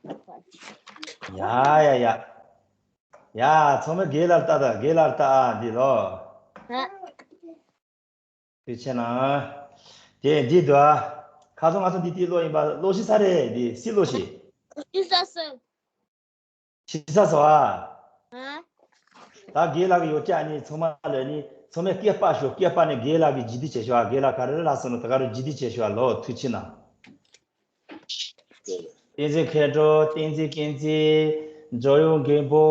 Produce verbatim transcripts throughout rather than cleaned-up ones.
ཡ་ཡ་ཡ། ཡ། ཚང་མས་རྒན་ལགས་ལྟ་དང་། རྒན་ལགས་ལྟ་ཨ། འདི་ལོ། ཧ། ཐུགས་ཆེ་གནང་། དེ་འདི་འདུག་ཨ། ཁ་སང་ང་ཚོ་འདི་དེ་ཀློག་ཡིན་པ། ཀློག་ཤེས་ས་རེད། འདི་སི་ཀློག་ཤེས། ཤེས་ས་སོ། ཤེས་ས་སོ་ཨ། ཧ། ད་རྒན་ལགས་ཀྱི་ཡོ་ཅག་ནི་ཚང་མ་ལ་ནི་ཚང་མས་སྐད་སྤར་ཤོག་སྐད་སྤར་ནས་རྒན་ལགས་ཀྱི་རྗེས་འདེད་བྱེད་ཤོག་ཨ། རྒན་ལགས་ག་རེ་ལབ་སོང་ན་ད་ག་རེ་རྗེས་འདེད་བྱེད་ཤོག་ཨ། ལོ། ཐུགས་ཆེ་གནང་། བསྟན་འཛིན་མཁས་གྲུབ། བསྟན་འཛིན་བསྟན་འཛིན། ཇོ་ཡོང་མགོན་པོ།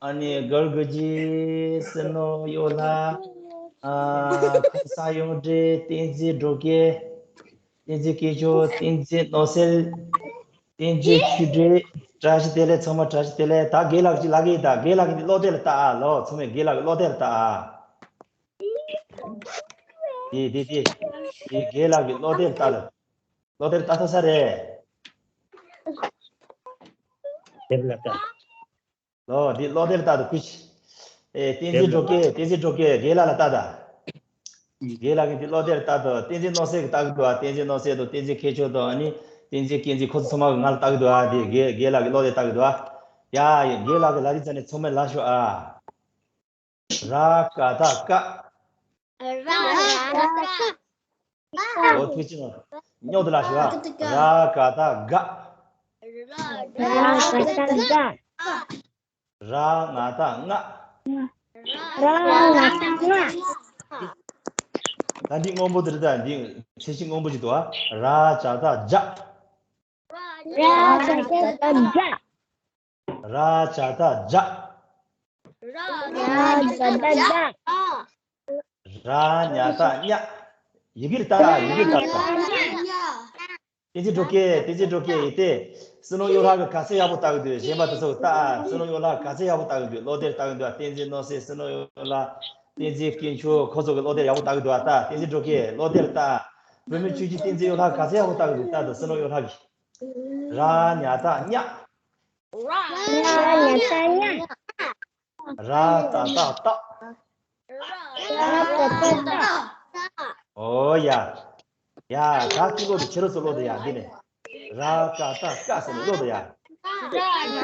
ཨ་ནི་གུ་རུ་གུ་ཇི། བསོད་ནམས་གཡོ་ལྷ། ཨ། ཁམས་སངས་གཡུང་དྲུང་། བསྟན་འཛིན་འབྲོག་རྒན། བསྟན་འཛིན་དཀོན་མཆོག་བསྟན་འཛིན་རྣམ་སྲས། བསྟན་འཛིན་ཆོས་སྒྲོན། བཀྲ་ཤིས་བདེ་ལེགས། ཚང་མ་བཀྲ་ཤིས་བདེ་ལེགས། ད་རྒན་ལགས་ཀྱི་ལག་གི་ད་རྒན་ལགས་ཀྱི་ཀློག་དེབ་ལ་ལྟ་ཨ། ལོ། ཚང་མས་རྒན་ལགས་ཀྱི་ཀློག་དེབ་ལ་ལྟ་ཨ། དེ་དེ་དེ། དེ་རྒན་ལགས་ཀྱི་ཀློག་དེབ་ལ་ལྟ་ད། ཀློག་དེབ་ལ་ལྟ་ཐུབ་ས་རེད། དེབ་ལ་ལྟ། ལོ། འདི་ཀློག་དེབ་ལ་ལྟ་དང་། ཀུ་ཤི། ཨེ། བསྟན་འཛིན་འབྲོག་རྒན། བསྟན་འཛིན་འབྲོག་རྒན། རྒན་ལགས་ལ་ལྟ་དང་། རྒན་ལགས་ཀྱིས་འདི་ཀློག་དེབ་ལ་ལྟ་དང་། བསྟན་འཛིན་རྣམ་སྲས་ཀྱིས་ལྟ་གི་འདུག་ཨ། བསྟན་འཛིན་རྣམ་སྲས་དང་། བསྟན་འཛིན་མཁས་མཆོག་དང་། ཨ་ནི་བསྟན་འཛིན་བསྟན་འཛིན། ཁོ་ཚོ་ཚང་མ་གིས་ང་ལ་ལྟ་གི་འདུག་ཨ། འདི་རྒན་རྒན་ལགས་ཀྱིས་ཀློག་དེབ་ལ་ལྟ་གི་འདུག་ཨ། ཡ་ཡ། རྒན་ལགས་ཀྱིས་ལབ་དུས་ཙམ་ནས་ཚང་མས་ལབ་ཤོག་ཨ། ར་ག་བཏགས་རྐ། ར་ག་བཏགས་རྐ། ཨོ། ཐུགས་རྗེ་གནང་། རྙོག་དྲ་ལ་ཞུ་བ། ར་ག་བཏགས་རྒ། ར་ག་བཏགས་རྒ། ར་ང་བཏགས་རྔ། ར་ང་བཏགས་རྔ། ད་འདི་སྔོན་པོ་དེ་རེད། ད་འདི་ཚད་གཞི་སྔོན་པོ་ཞིག་འདུག་ཨ། ར་ཇ་བཏགས་རྗ། ར་ཇ་བཏགས་རྗ། ར་ཇ་བཏགས་རྗ། ར་ཇ་བཏགས་རྗ། ར་ཉ་བཏགས་རྙ། ཡི་གེ་ལ་ལྟ། ཡི་གེ་ལ་ལྟ། བསྟན་འཛིན་འབྲོག་རྒན། བསྟན་འཛིན་འབྲོག་རྒན། ཡིན་ཏེ། བསོད་ནམས་གཡོ་ལྷ་གིས་ག་ཚད་ཡག་པོ་ལྟ་གི་འདུག་གཞན་པ་དེ་ཚོ་ལྟ་ཨ། བསོད་ནམས་གཡོ་ལྷ་ག་ཚད་ཡག་པོ་ལྟ་གི་འདུག་ཀློག་དེབ་ལ་ལྟ་གི་འདུག་ཨ། བསྟན་འཛིན་རྣམ་སྲས། བསོད་ནམས་གཡོ་ལྷ། བསྟན་འཛིན་དཀོན་མཆོག་ཁོ་ཚོ་གིས་ཀློག་དེབ་ཡག་པོ་ལྟ་གི་འདུག་ཨ། ལྟ། བསྟན་འཛིན་འབྲོག་རྒན། ཀློག་དེབ་ལ་ལྟ། བུད་མེད་ཆོས་སྐྱིད། བསྟན་འཛིན་གཡོ་ལྷ་ག་ཚད་ཡག་པོ་ལྟ་གི་འདུག་ལྟ་དང་། བསོད་ནམས་གཡོ་ལྷ་གིས། ར་ཉ་བཏགས་རྙ། ར་ཉ་བཏགས་རྙ། ར་ཏ་བཏགས་རྟ། ར་ཏ་བཏགས་རྟ། ཨོ་ཡ། ཡ། ད་ཅི་ཀློག་དང་། ཁྱེད་རང་ཚོ་ཀློག་དང་། ཡ། འདི་ནས་ར་ཀ་བཏགས་རྐ་ཟེར་ནས་ཀློག་དང་། ཡ།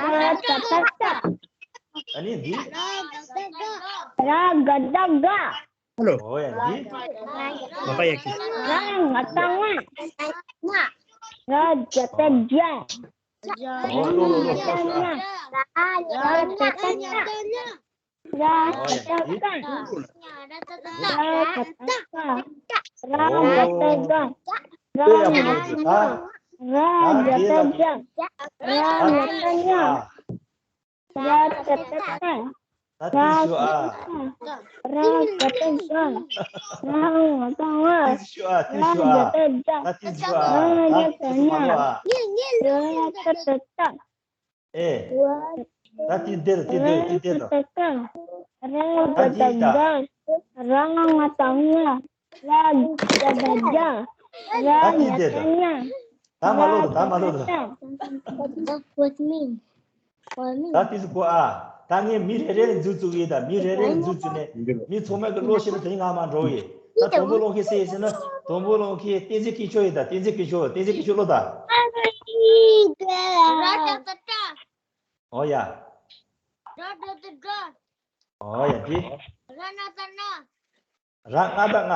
ར་ཀ་བཏགས་རྐ། ཨ་ནི་འདི། ར་ག་བཏགས་རྒ། ཧ་ལོ། ཨོ་ཡ། འདི། མ་པ་ཡ་གི། ར་ང་བཏགས་རྔ། ར་ཇ་བཏགས་རྗ། ཨོ། ཀློག་ཀློག་ཀློག་ཀློག་ཤོག་ཨ། ར་ཇ་བཏགས་རྗ། ར་ཇ་བཏགས་རྒ། ར་ཇ་བཏགས་རྒ། ར་ང་བཏགས་རྔ། ར་ང་བཏགས་རྒྱ། ར་ང་བཏགས་རྔ། ར་ཇ་བཏགས་རྒ། ར་ཇ་བཏགས་རྒ། ར་ང་བཏགས་རྔ། ར་ང་བཏགས་རྔ། ར་ང་བཏགས་རྒྱ། ར་ང་བཏགས་རྔ། ར་ཇ་བཏགས་རྒ། ཨེ། ད་དེ་འདིར། དེ་འདིར། དེ་འདིར་དང་། ར་ང་བཏགས་རྒ། ར་ང་བཏགས་རྔ། ར་ཇ་བཏགས་རྒྱ། ར་ང་བཏགས་རྔ། ད་མ་ཀློག་དང་། ད་མ་ཀློག་དང་། What mean? What mean? ད་དེ་ཚོ་གོ་ཨ། ད་ངས་མི་རེ་རེ་ལ་མཛུབ་བཙུགས་ཡིན། ད་མི་རེ་རེ་ལ་མཛུབ་བཙུགས་ནས་མི་ཚང་མས་ཀྱིས་ཀློག་ཤེས་ན་དེ་རིང་ང་མར་འགྲོ་ཡིན། ད་དང་པོ་ཀློག་མཁན་སུ་ཡིན་ཟེར་ན། དང་པོ་ཀློག་མཁན་བསྟན་འཛིན་སྐྱིད་ཆོས་ཡིན། ད་བསྟན་འཛིན་སྐྱིད་ཆོས། བསྟན་འཛིན་སྐྱིད་ཆོས་ཀློག་དང་། ར་ཏ་བཏགས་རྟ། ཨོ་ཡ། ར་ཏ་བཏགས་རྟ། ཨོ་ཡ། འདི། ར་ན་བཏགས་རྣ། ར་ང་བཏགས་རྔ།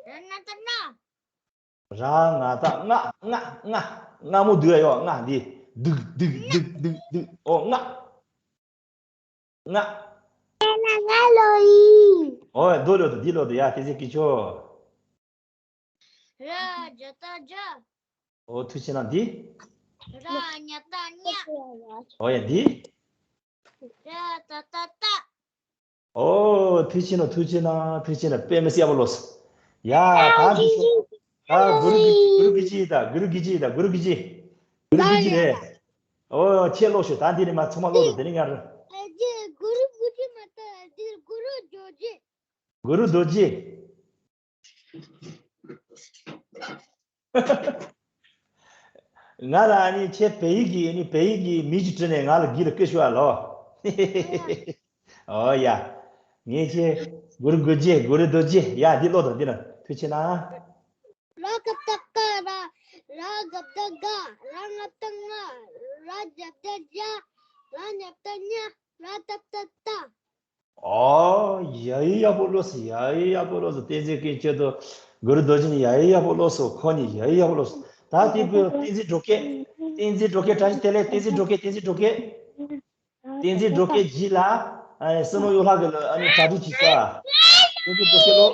ར་ན་བཏགས་རྣ། ར་ང་བཏགས་རྔ། རྔ། རྔ། རྔ་མོ་སྡུག་ཡ་ཡོད། རྔ་འདི། སྡུག་སྡུག་སྡུག་སྡུག་སྡུག་ཨོ། རྔ། རྔ། ཨེ་ན། ང་ཀློག་ཡིན། ཨོ། འདི་ཀློག་དང་། འདི་ཀློག་དང་། ཡ། བསྟན་འཛིན་སྐྱིད་ཆོས། ར་ཇ་བཏགས་རྒྱ། ཨོ། ཐུགས་རྗེ་གནང་། འདི། ར་ཉ་བཏགས་རྙ། ཨོ་ཡ། འདི། ར་ཏ་བཏགས་རྟ། ཨོ། ཐུགས་རྗེ་གནང་། ཐུགས་རྗེ་གནང་། ཐུགས་རྗེ་གནང་། དཔེ་མི་སྲིད་ཡག་པོ་ཀློག་སོང་། ཡ། ད་འདི་ཤོག་ད་གུ་རུ་གི། གུ་རུ་གི་ཇི་ཡིན་ད། གུ་རུ་གི་ཇི་ཡིན་ད། གུ་རུ་གི་ཇི། གུ་རུ་གི་ཇི་རེད། ཨོ། ཁྱེད་ཀློག་ཤོག་ད་འདི་ནས་མར་ཚང་མ་ཀློག་དང་། དེ་ནས་ང་རང་། གུ་རུ་གི་ཇི་མ་ད། འདི་གུ་རུ་རྡོ་རྗེ། གུ་རུ་རྡོ་རྗེ། ང་ལ་ཨ་ནི་ཁྱེད་བལ་ཡུལ་གྱི། ཨ་ནི་བལ་ཡུལ་གྱི་མི་ཞིག་བྲིས་ནས་ང་ལ་འདི་ལ་སྐད་ཤོག་ཨ་ལོ། ཨོ་ཡ། ངས་ཁྱེད་གུ་རུ་རྡོ་རྗེ། གུ་རུ་རྡོ་རྗེ། ཡ། འདི་ཀློག་དང་། འདི་ན། ཐུགས་རྗེ་གནང་། ར་ག་བཏགས་རྐ། ར། ར་ ག་བཏགས་ག། ར་ང་བཏགས་ང་། ར་ག་བཏགས་ག། ར་ཉ་བཏགས་ཉ། ར་ཏ་བཏགས་ཏ། ཨོ། ཡ་ཡི་ཡག་པོ་ལོས། ཡ་ཡི་ཡག་པོ་ལོས། བསྟན་འཛིན་ཀུན་སྐྱིད་དང་གུ་རུ་རྡོ་རྗེ་གཉིས་ཡ་ཡི་ཡག་པོ་ལོས། ཁོ་གཉིས་ཡ་ཡི་ཡག་པོ་ལོས། ད་དེ་བུ་བསྟན་འཛིན་འབྲོག་སྐད། བསྟན་འཛིན་འབྲོག་སྐད། བཀྲ་ཤིས་བདེ་ལེགས། བསྟན་འཛིན་འབྲོག་སྐད། བསྟན་འཛིན་འབྲོག་སྐད། བསྟན་འཛིན་འབྲོག་སྐད་བརྒྱུད་ལ། ཨ་ནི་བསོད་ནམས་གཡོ་ལྷག་གི་ལ་ཨ་ནི་གྲ་སྒྲིག་བྱེད་ས། བསྟན་འཛིན་འབྲོག་སྐད་ལོ།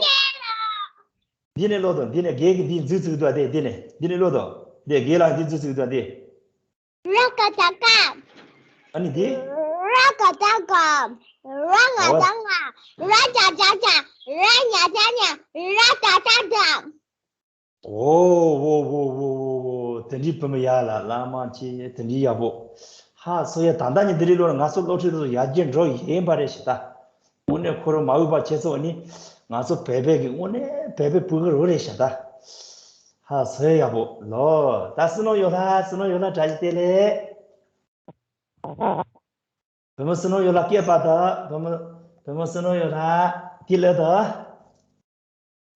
འདི་ནས་ཀློག་དང་། འདི་ནས་རྒན་གྱིས་འདི་མཛུབ་བཙུགས་འདུག་སྟེ། འདི་ནས། འདི་ནས་ཀློག་དང་། འདི་རྒན་ལགས་འདི་མཛུབ་བཙུགས་འདུག་སྟེ། ར་ག་བཏགས་རྐ། ཨ་ནི་འདི། ར་ག་བཏགས་རྐ། ར་ང་བཏགས་རྔ། ར་ག་བཏགས་ག། ར་ཉ་བཏགས་ཉ། ར་ཏ་བཏགས་ཏ། ཨོ། ཨོ། ཨོ། ཨོ། ཨོ། དེ་འདྲའི་བུ་མོ་ཡག་ལ་ལ་མ་ཆེ། དེ་འདྲའི་ཡག་པོ། ཧ་སོ་ཡ། ད་ལྟ་ནི་འདི་རིགས་ལོ་ན་ང་ཚོ་སློབ་ཁྲིད་དུ་ཡར་རྒྱས་འགྲོ་ཡིན་པ་རེད་ཤག་ད། དངོས་གནས་ཁོ་རང་མ་འོས་པ་ཁྱེད་ཚོ་ནི་ང་ཚོ་བོད་པའི་གི་དངོས་གནས་བོད་པའི་ཕྲུ་གུ་རུ་རེད་ཤག་ད། ཧ་སོ་ཡ་ཡག་པོ་ལོ། ད་བསོད་ནམས་གཡོ་ལྷག། བསོད་ནམས་གཡོ་ལྷག། བཀྲ་ཤིས་བདེ་ལེགས། བུ་མོ་བསོད་ནམས་གཡོ་ལྷག་སྐྱེས་པ་དང་། བུ་མོ། བུ་མོ་བསོད་ནམས་གཡོ་ལྷག་དེ་ལོས་དང་།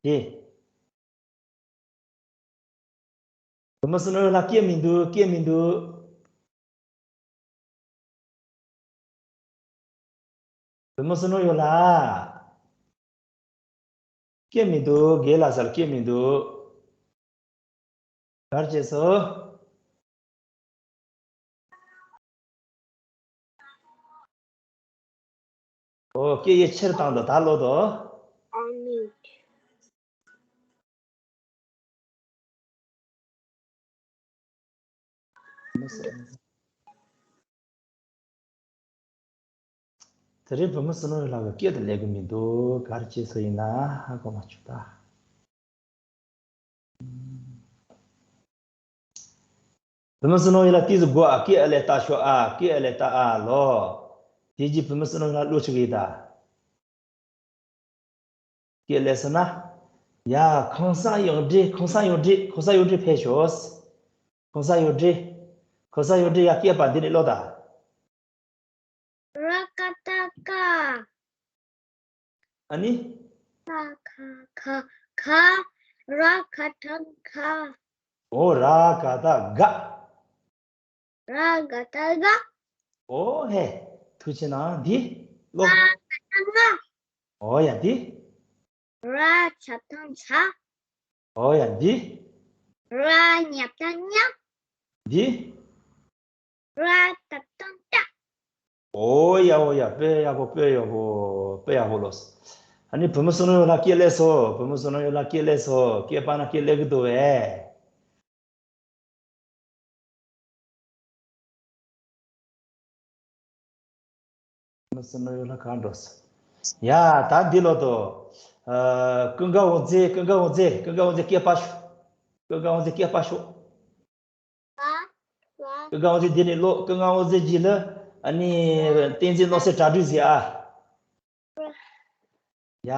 དེ། བུ་མོ་བསོད་ནམས་གཡོ་ལྷག་སྐྱེས་མི་འདུག་སྐྱེས་མི་འདུག་བུ་མོ་བསོད་ནམས་གཡོ་ལྷག་སྐྱེས་མི་འདུག་རྒན་ལགས་སར་སྐྱེས་མི་འདུག་ག་རེ་བྱས་སོང་། ཨོ། སྐད་ཡིག་ཆེར་བཏང་དང་། ད་ཀློག་དང་། དེ་རིང་བུ་མོ་བསོད་ནམས་གཡོ་ལྷག་གི་སྐད་དེ་ལེགས་གི་མི་འདུག་ག་རེ་བྱས་སོང་ཡིན་ན་ཧ་གོ་མ་བྱུང་ད། བུ་མོ་བསོད་ནམས་གཡོ་ལྷག་ཏིས་གོ་ཨ། སྐད་ཨ་ལས་ཏ་ཤོ་ཨ། སྐད་ཨ་ལས་ཏ་ཨ་ལོ། དེ་རྗེས་བུ་མོ་བསོད་ནམས་གཡོ་ལྷག་ཀློག་ཆོག་གི་ད། སྐད་ལས་སོང་ན། ཡ། ཁང་བཟང་གཡོག་འདྲེ། ཁང་བཟང་གཡོག་འདྲེ། ཁང་བཟང་གཡོག་འདྲེ་ཕེབས་ཤོག་ཁང་བཟང་གཡོག་འདྲེ། ཁང་བཟང་གཡོག་འདྲེ་ཡ། སྐྱེས་པ་འདི་ནས་ཀློག་དང་། ར་ག་བཏགས་རྐ། ཨ་ནི། ཁ་ཁ་ཁ་ཁ། ར་ག་བཏགས་རྐ། ཨོ། ར་ག་བཏགས་རྐ། ར་ག་བཏགས་རྐ། ཨོ་ཧེ། ཐུགས་རྗེ་གནང་། འདི་ཀློག་ར་ག་བཏགས་རྔ། ཨོ་ཡ། འདི། ར་ཇ་བཏགས་རྗ། ཨོ་ཡ། འདི། ར་ཉ་བཏགས་རྙ། འདི། ར་ཏ་བཏགས་རྟ། ཨོ་ཡ། ཨོ་ཡ། དཔེ་ཡག་པོ། དཔེ་ཡག་པོ། དཔེ་ཡག་པོ་ལོས། ཨ་ནི་བུ་མོ་བསོད་ནམས་གཡོ་ལྷག་སྐད་ལེགས་སོ། བུ་མོ་བསོད་ནམས་གཡོ་ལྷག་སྐད་ལེགས་སོ། སྐད་པ་ན་སྐད་ལེགས་གི་འདུག་བས། བུ་མོ་བསོད་ནམས་གཡོ་ལྷག་གང་འགྲོ་སོང་། ཡ། ད་འདི་ལོ་དོ། ཨ། ཀུན་དགའ་དབང་རྩེ། ཀུན་དགའ་དབང་རྩེ། ཀུན་དགའ་དབང་རྩེ་སྐད་པ་ཤོག་ཀུན་དགའ་དབང་རྩེ་སྐད་པ་ཤོག་ཀུན་དགའ་དབང་རྩེ་འདི་ནས་ཀློག་ཀུན་དགའ་དབང་རྩེ་རྗེས་ལ། ཨ་ནི། བསྟན་འཛིན་ནོར་སྲིད་གྲ་སྒྲིག་ཟེར་ཨ། ཡ།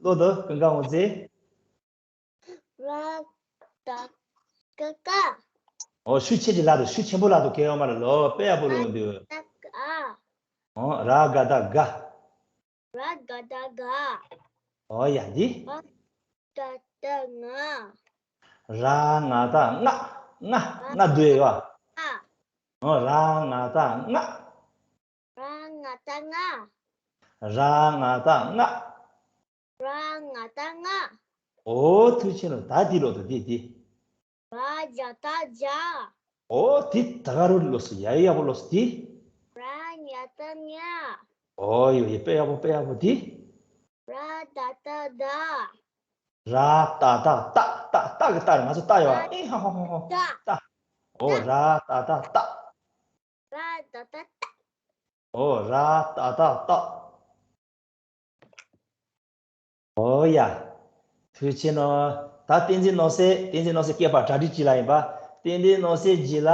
ཀློག་དང་། ཀུན་དགའ་དབང་རྩེ། ར་ག་བཏགས་རྐ། ཨོ། ཤུགས་ཆེ་ཆེ་ལབ་དང་། ཤུགས་ཆེན་པོ་ལབ་དང་། སྐད་ཡོད་མ་རེད་ལོ། དཔེ་ཡག་པོ་ལོས་འདུག་ཨོ། ར་ག་བཏགས་རྒ། ར་ག་བཏགས་རྒ། ཨོ་ཡ། འདི། ང་བཏགས་ང་། ར་ང་བཏགས་ང་། ང་། ང་འདུག་ཡ། ཨོ། ར་ང་བཏགས་ང་། ར་ང་བཏགས་ང་། ར་ང་བཏགས་ང་། ར་ང་བཏགས་ང་། ཨོ། ཐུགས་རྗེ་ཆེ་ལོ། ད་འདི་ཀློག་དང་། འདི་འདི། ར་ཇ་བཏགས་རྗ། ཨོ། འདི་ད་ག་རུ་ཀློག་སོང་། ཡ་ཡ། ཡག་པོ་ཀློག་སོང་འདི། ར་ཉ་བཏགས་རྙ། ཨོ་ཡོ་ཡོ། དཔེ་ཡག་པོ། དཔེ་ཡག་པོ་འདི། ར་ཏ་བཏགས་རྟ། ར་ཏ་བཏགས་རྟ། རྟ། རྟ་གི་རྟ་རེད། ང་ཚོ་རྟ་ཡོད་ཨ། ཨེ་ཧ་ཧ་ཧ་ཧ། རྟ། ཨོ། ར་ཏ་བཏགས་རྟ། ར་ཏ་བཏགས་རྟ། ཨོ། ར་ཏ་བཏགས་རྟ། ཨོ་ཡ། ཐུགས་རྗེ་ཆེ་གནང་། ད་བསྟན་འཛིན་ནོར་སྲིད། བསྟན་འཛིན་ནོར་སྲིད་སྐད་པ་གྲ་སྒྲིག་བྱེད་ལ་ཡིན་པ། བསྟན་འཛིན་ནོར་སྲིད་རྗེས་ལ་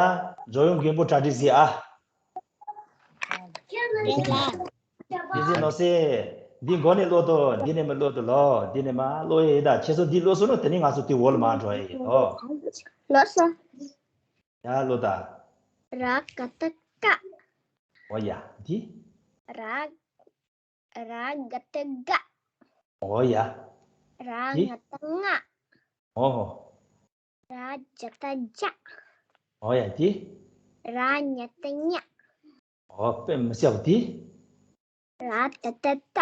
འཇོ་ཡོང་མགོན་པོ་གྲ་སྒྲིག་ཟེར་ཨ། བསྟན་འཛིན་ནོར་སྲིད། འདི་མགོ་ནས་ཀློག་དང་། འདི་ནས་མི་ཀློག་དང་ལོ། འདི་ནས་མ་ཀློག་ཡས་ཡིན་ད། ཁྱེད་ཚོ་འདི་ཀློག་སོང་ན་དེ་ནས་ང་ཚོ་དེ་འོག་ལ་མར་འགྲོ་ཡས་ཡིན་ལོ། ཀློག་སོང་། ཡ། ཀློག་ད། ར་ག་བཏགས་རྐ། ཨོ་ཡ། འདི། ར། ར་ག་བཏགས་རྒ། ཨོ་ཡ། ར་འདི། ང་བཏགས་རྔ། ཨོ་ཧོ། ར་ཇ་ཏ་ཇ། ཨོ་ཡ་དེ། ར་ཉ་ཏ་ཉ། ཨོ་དཔེ་མི་སྲིད་པ་དེ། ར་ཏ་ཏ་ཏ།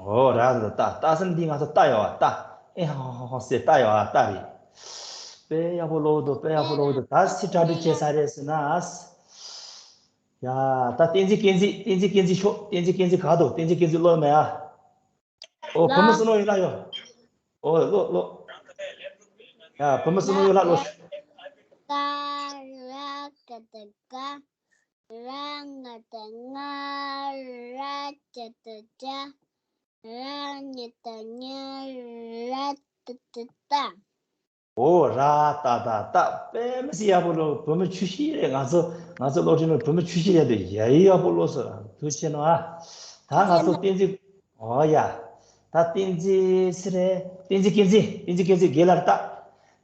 ཨོ་ར་ཏ་ཏ་ཏ་ཟེར་འདི་ང་ཚོ་ཏ་ཡོད་ཨ་ཏ། ཨེ་ཧ་ཧ་ཧ་ཟེར་ཏ་ཡོད་ཨ་ཏ་རེད། དཔེ་ཡག་པོ་ཀློག་འདུག་དཔེ་ཡག་པོ་ཀློག་འདུག་ད་སི་གྲ་སྒྲིག་བྱས་ཚར་རེད་ཟེར་ན། ཡ་ད་བསྟན་འཛིན་སྐྱེས་འཛིན། བསྟན་འཛིན་སྐྱེས་འཛིན་ཤོག་བསྟན་འཛིན་སྐྱེས་འཛིན་ག་འདུག་བསྟན་འཛིན་སྐྱེས་འཛིན་ཀློག་མེད་ཨ། ཨོ་བུ་མོ་བསོད་ནམས་ཡོད་ལགས་ཡོད། ཨོ་ཀློག་ཀློག་ཡ་བུ་མོ་བསོད་ནམས་ཡོད་ལགས་ཀློག་ཀ་ར་ག་ཏ་ག་ར་ང་ཏ་ང་། ར་ཇ་ཏ་ཇ། ར་ཉ་ཏ་ཉ། ར་ཏ་ཏ་ཏ། ཨོ་ར་ཏ་ཏ་ཏ། དཔེ་མི་སྲིད་ཡག་པོ་ཀློག་བུ་མོ་ཆུ་ཤེལ་རེད། ང་ཚོ་ང་ཚོ་སློབ་འབྲིང་ནང་བུ་མོ་ཆུ་ཤེལ་རེད་འདུག་ཡ་ཡི་ཡག་པོ་ཀློག་སོང་། ཐུགས་རྗེ་ཆེ་གནང་ཨ། ད་ང་ཚོ་བསྟན་འཛིན། ཨོ་ཡ། ད་བསྟན་འཛིན་སི་རེད། བསྟན་འཛིན་སྐྱེས་འཛིན། བསྟན་འཛིན་སྐྱེས་འཛིན་དགེ་ལ་ཏ།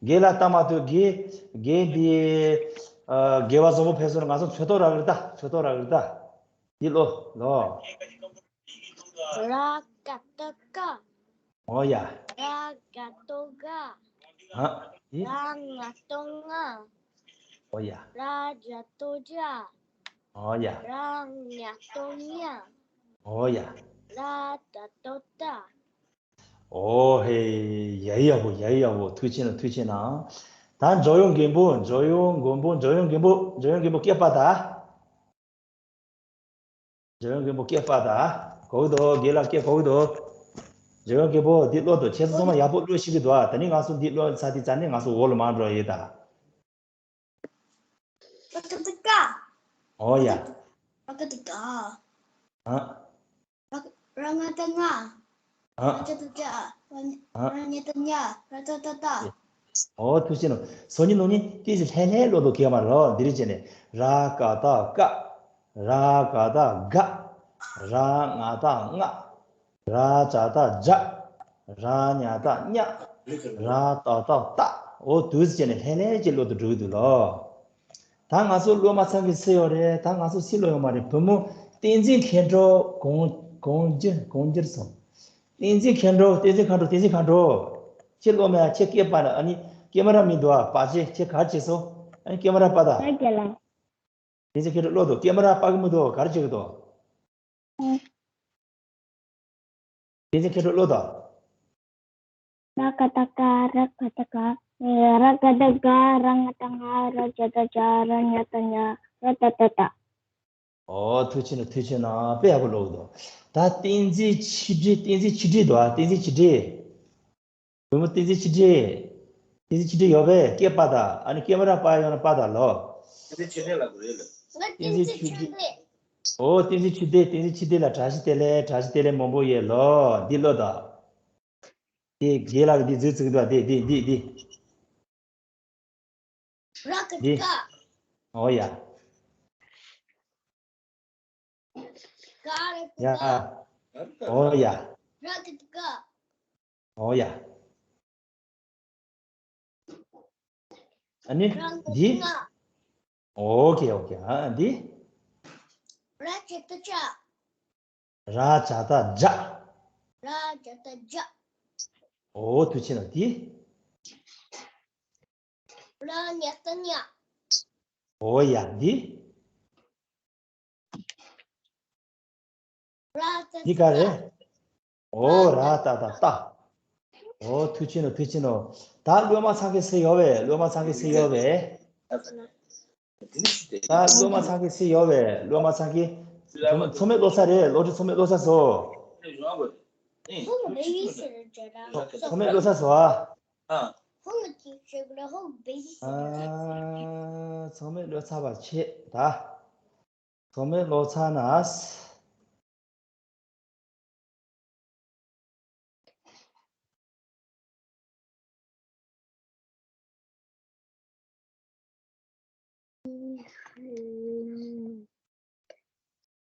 དགེ་ལ་ཏ་མ་གཏོགས་དགེ། དགེ་འདི། ཨ་དགེ་བ་བཟང་པོ་ཕེབས་སོང་ང་ཚོ་ཚོད་ལྟོ་རག་གི་རེད་ད། ཚོད་ལྟོ་རག་གི་རེད་ད། འདི་ཀློག་ལོ། ར་ག་ཏ་ག་ཨོ་ཡ། ར་ག་ཏོ་ག་ཨ། འདི། ར་ང་ཏོ་ང་། ཨོ་ཡ། ར་ཇ་ཏོ་ཇ། ཨོ་ཡ། ར་ཉ་ཏོ་ཉ། ཨོ་ཡ། ར་ཏ་ཏོ་ཏ། ཨོ་ཧེ། ཡ་ཡི་ཡག་པོ་ཡ་ཡི་ཡག་པོ། ཐུགས་རྗེ་ཆེ་གནང་ཐུགས་རྗེ་ཆེ་གནང་། ད་འཇོ་ཡོང་མགོན་པོ། འཇོ་ཡོང་མགོན་པོ། འཇོ་ཡོང་མགོན་པོ། འཇོ་ཡོང་མགོན་པོ་སྐད་པ་ད། འཇོ་ཡོང་མགོན་པོ་སྐད་པ་ད། གོ་གི་འདུག་དགེ་ལ་སྐད་གོ་གི་འདུག་འཇོ་ཡོང་མགོན་པོ་འདི་ཀློག་འདུག་ཁྱེད་ཚོ་ཚང་མ་ཡག་པོ་ཀློག་ཤེས་ཀྱི་འདུག་ཨ། ད་ནི་ང་ཚོ་འདི་ཀློག་ཚར་དུས་ཙ་ནི་ང་ཚོ་འོག་ལ་མར་འགྲོ་ཡི་ད། ར་ག་ཏ་ག་ཨོ་ཡ། ར་ག་ཏ་ག་ཨ། ར་ང་ཏ་ང་། ཨ། ར་ཇ་ཏ་ཇ། ཨ། ར་ཉ་ཏ་ཉ། ར་ཏ་ཏ་ཏ། ཨོ་ཐུགས་རྗེ་ཆེ་གནང་། སང་ཉིན་གནངས་ཉིན་ཏོག་ཙམ་ལྷོད་ལྷོད་ཀློག་འདུག་གས་མ་རེད། འོ་འདི་རེད་བྱས་ནས། ར་ག་ཏ་ཀ་ར་ག་ཏ་ག་ར་ང་ཏ་ང་། ར་ཇ་ཏ་ཇ། ར་ཉ་ཏ་ཉ། ར་ཏ་ཏ་ཏ། འོ་འདུག་སེ་བྱས་ནས་ལྷོད་ལྷོད་ཅིག་ཀློག་ཏུ་འགྲོ་གི་འདུག་ལོ། ད་ང་ཚོ་སློབ་མ་ཚང་གི་སུ་ཡོད་རེད། ད་ང་ཚོ་སུ་ཀློག་ཡོད་མ་རེད། བུ་མོ་བསྟན་འཛིན་མཁས་གྲོགས་གང་གང་འགྱུར་གང་འགྱུར་སོང་། བསྟན་འཛིན་མཁས་གྲོགས། བསྟན་འཛིན་མཁས་གྲོགས། བསྟན་འཛིན་མཁས་གྲོགས། ཁྱེད་སློབ་མ་ཁྱེད་སྐད་པ་ན་ཨ་ནི་ཀེ་མ་ར་མི་འདུག་ཨ། པ་ཅེ་ཁྱེད་ག་རེ་བྱས་སོང་། ཨ་ནི་ཀེ་མ་ར་པ་ད། ང་རྒྱལ་ལ། བསྟན་འཛིན་མཁས་གྲོགས་ཀློག་འདུག་ཀེ་མ་ར་པ་གི་མི་འདུག་ག་རེ་བྱེད་གི་འདུག་ཨ། བསྟན་འཛིན་མཁས་གྲོགས་ཀློག་དང་། ར་ག་ཏ་ཀ་ར་ག་ཏ་ཀ་ར་ག་ཏ་ག་ར་ང་ཏ་ང་། ར་ཇ་ཏ་ཇ། ར་ཉ་ཏ་ཉ། ར་ཏ་ཏ་ཏ། ཨོ་ཐུགས་རྗེ་ཆེ་གནང་། ཐུགས་རྗེ་ཆེ་གནང་། དཔེ་ཡག་པོ་ཀློག་འདུག་ད་བསྟན་འཛིན་ཆིག་སྒྲིལ། བསྟན་འཛིན་ཆིག་སྒྲིལ་འདུག་ཨ། བསྟན་འཛིན་ཆིག་སྒྲིལ། བུ་མོ་བསྟན་འཛིན་ཆིག་སྒྲིལ། བསྟན་འཛིན་ཆིག་སྒྲིལ་ཡོད་པས། སྐད་པ་ད། ཨ་ནི་ཀེ་མ་ར་པ་ཡོང་ན་པ་ད་ལོ། བསྟན་འཛིན་ཆིག་སྒྲིལ་ལ་གོ་རེད་ལ། བསྟན་འཛིན་ཆིག་སྒྲིལ། ཨོ་བསྟན་འཛིན་ཆིག་སྒྲིལ། བསྟན་འཛིན་ཆིག་སྒྲིལ་ལ་བཀྲ་ཤིས་བདེ་ལེགས། བཀྲ་ཤིས་བདེ་ལེགས་མང་པོ་ཡོད་ལོ། འདི་ཀློག་དང་། དེ་རྒན་ལགས་འདི་འཛུལ་ཚུགས་འདུག་དེ་དེ་འདི་འདི། ར་ག་འདི། ཏ་ཀ་ཨོ་ཡ། ག་ར་ཏ་ཡ། ག་ཨོ་ཡ། ར་ག་ཏ་ག་ཨོ་ཡ། ཨ་ནི། ར་ག་ཏ་འདི། ང་། ཨོ་ཁེ་ཨོ་ཁེ། ཨ་འདི། ར་ཇ་ཏ་ཇ། ར་ཇ་ཏ་ཇ། ར་ཇ་ཏ་ཇ། ཨོ་ཐུགས་རྗེ་གནང་། འདི། ར་ཉ་ཏ་ཉ། ཨོ་ཡ། འདི། ར་ཏ་འདི་ག་རེད། ཏ་ཨོ་ར་ཏ་ཏ་ཏ། ཨོ་ཐུགས་རྗེ་གནང་། ཐུགས་རྗེ་གནང་། ད་སློབ་མ་ཚང་གི་སུ་ཡོད་པས། སློབ་མ་ཚང་གི་སུ་ཡོད་པས། ད་སློབ་མ་ཚང་གི་སུ་ཡོད་པས། སློབ་མ་ཚང་གི་ཚང་མས་ཀློག་ཚར་རེད། སློབ་ཕྲུག་ཚང་མས་ཀློག་ཚར་སོང་། ཚང་མས་ཀློག་ཚར་སོང་ཨ། ཨ། ཚང་མས་ཀློག་ཚར་བ་བྱེད་ད། ཚང་མས་ཀློག་ཚར་ན།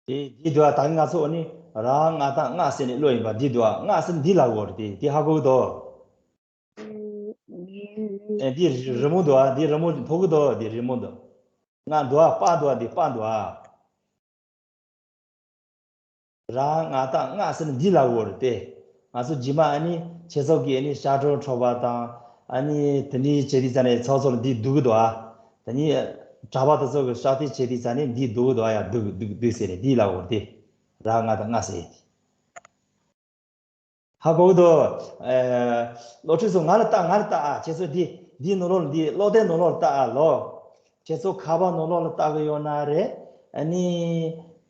དེ་འདི་འདུག་ཨ། ད་ང་ཚོ་ཨ་ནི་ར་ང་ཏ་ང་ཟེར་ནས་ཀློག་ཡིན་པ་འདི་འདུག་ཨ། ང་ཟེར་འདི་ལ་གོ་རེད། དེ་དེ་ཧ་གོ་གི་འདུག་ཨེ་འདི་རི་མོ་འདུག་ཨ། འདི་རི་མོ་མཐོང་གི་འདུག་འདི་རི་མོ་འདུག་ང་འདུག་ཨ། པ་འདུག་ཨ། འདི་པ་འདུག་ཨ། ར་ང་ཏ་ང་ཟེར་ནས་འདི་ལ་གོ་རེད་དེ། ང་ཚོ་རྗེས་མ་ཨ་ནི་ཆེ་ཚོགས་ཀྱི་ཨ་ནི་ཤར་གྲངས་འཕྲོག་པ་དང་ ཨ་ནི་དེ་འདྲའི་བྱེད་དུས་ཙ་ནས་ཚོགས་གཙོ་ལ་འདི་སྡུག་གི་འདུག་ཨ། དེ་ནི་གྲྭ་པ་དེ་ཚོ་གི་ཤག་དེ་བྱེད་དུས་ཙ་ནས་འདི་སྡུག་གི་འདུག་ཨ། ཡ་སྡུག་སྡུག་སྡུག་ཟེར་ནས་འདི་ལབ་དགོས་རེད་དེ། ར་ང་དང་ང་ཟེར་ཡས་དེ། ཧ་གོ་གི་འདུག་ཨེ། སློབ་ཕྲུག་ཚོ་ང་ལ་ལྟ། ང་ལ་ལྟ་ཨ། ཁྱེད་ཚོ་འདི་འདིའི་ནང་ལོགས་ལ། འདི་གློག་ཐད་ནང་ལོགས་ལ་ལྟ་ཨ་ལོ། ཁྱེད་ཚོ་ཁ་པར་ནང་ལོགས་ལ་ལྟ་གི་ཡོད་ན་རེད། ཨ་ནི་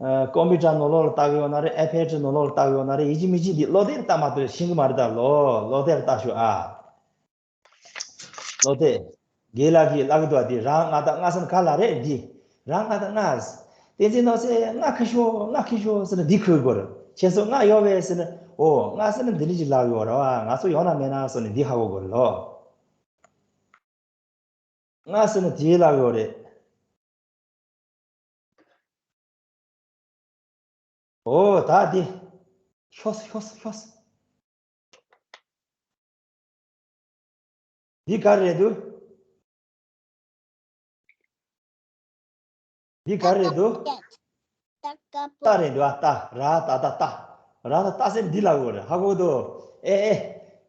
ཨ་ཀམ་པུ་ཊར་ནང་ལོགས་ལ་ལྟ་གི་ཡོད་ན་རེད། ཨའི་པེཌ་ནང་ལོགས་ལ་ལྟ་གི་ཡོད་ན་རེད། ཡིན་གཅིག་མིན་གཅིག་འདི་གློག་ཐད་ལ་ལྟ་མ་གཏོགས་ཤེས་གི་མ་རེད་ད་ལོ། གློག་ཐད་ལ་ལྟ་ཤོག་ཨ། གློག་ཐད། རྒན་ལགས་ཀྱིས་ལབ་ཀྱི་འདུག་བ། འདི་ར་ང་དང་ང་ཟེར་ན་ག་ལ་རེད། འདི་ར་ང་དང་ང་། བསྟན་འཛིན་ནོར་སྲས་ང་ཁ་ཤོ་ང་ཁ་ཤོ་ཟེར་ན་འདི་ཁོའི་སྐོར། ཁྱེད་ཚོ་ང་ཡོད་པས་ཟེར་ན། ཨོ་ང་ཟེར་ན་འདི་འདྲ་ཅིག་ལབ་ཡོད་རེད་བ། ང་ཚོ་ཡོད་ན་མེད་ན་ཟེར་ནས་འདི་ཧ་གོ་དགོས་རེད་ལོ། ང་ཟེར་ན་དེ་ལབ་ཡོད་རེད། ཨོ་ད་འདི། ཤོག་ཤོག་ཤོག་འདི་ག་རེད་འདུག་འདི་ག་རེད་འདུག་ཏ་རེད་འདུག་ཨ། ཏ། ར་ཏ་ཏ་ཏ། ར་ཏ་ཏ་ཟེར་འདི་ལབ་དགོས་རེད། ཧ་གོ་འདུག་ཨེ་ཨེ།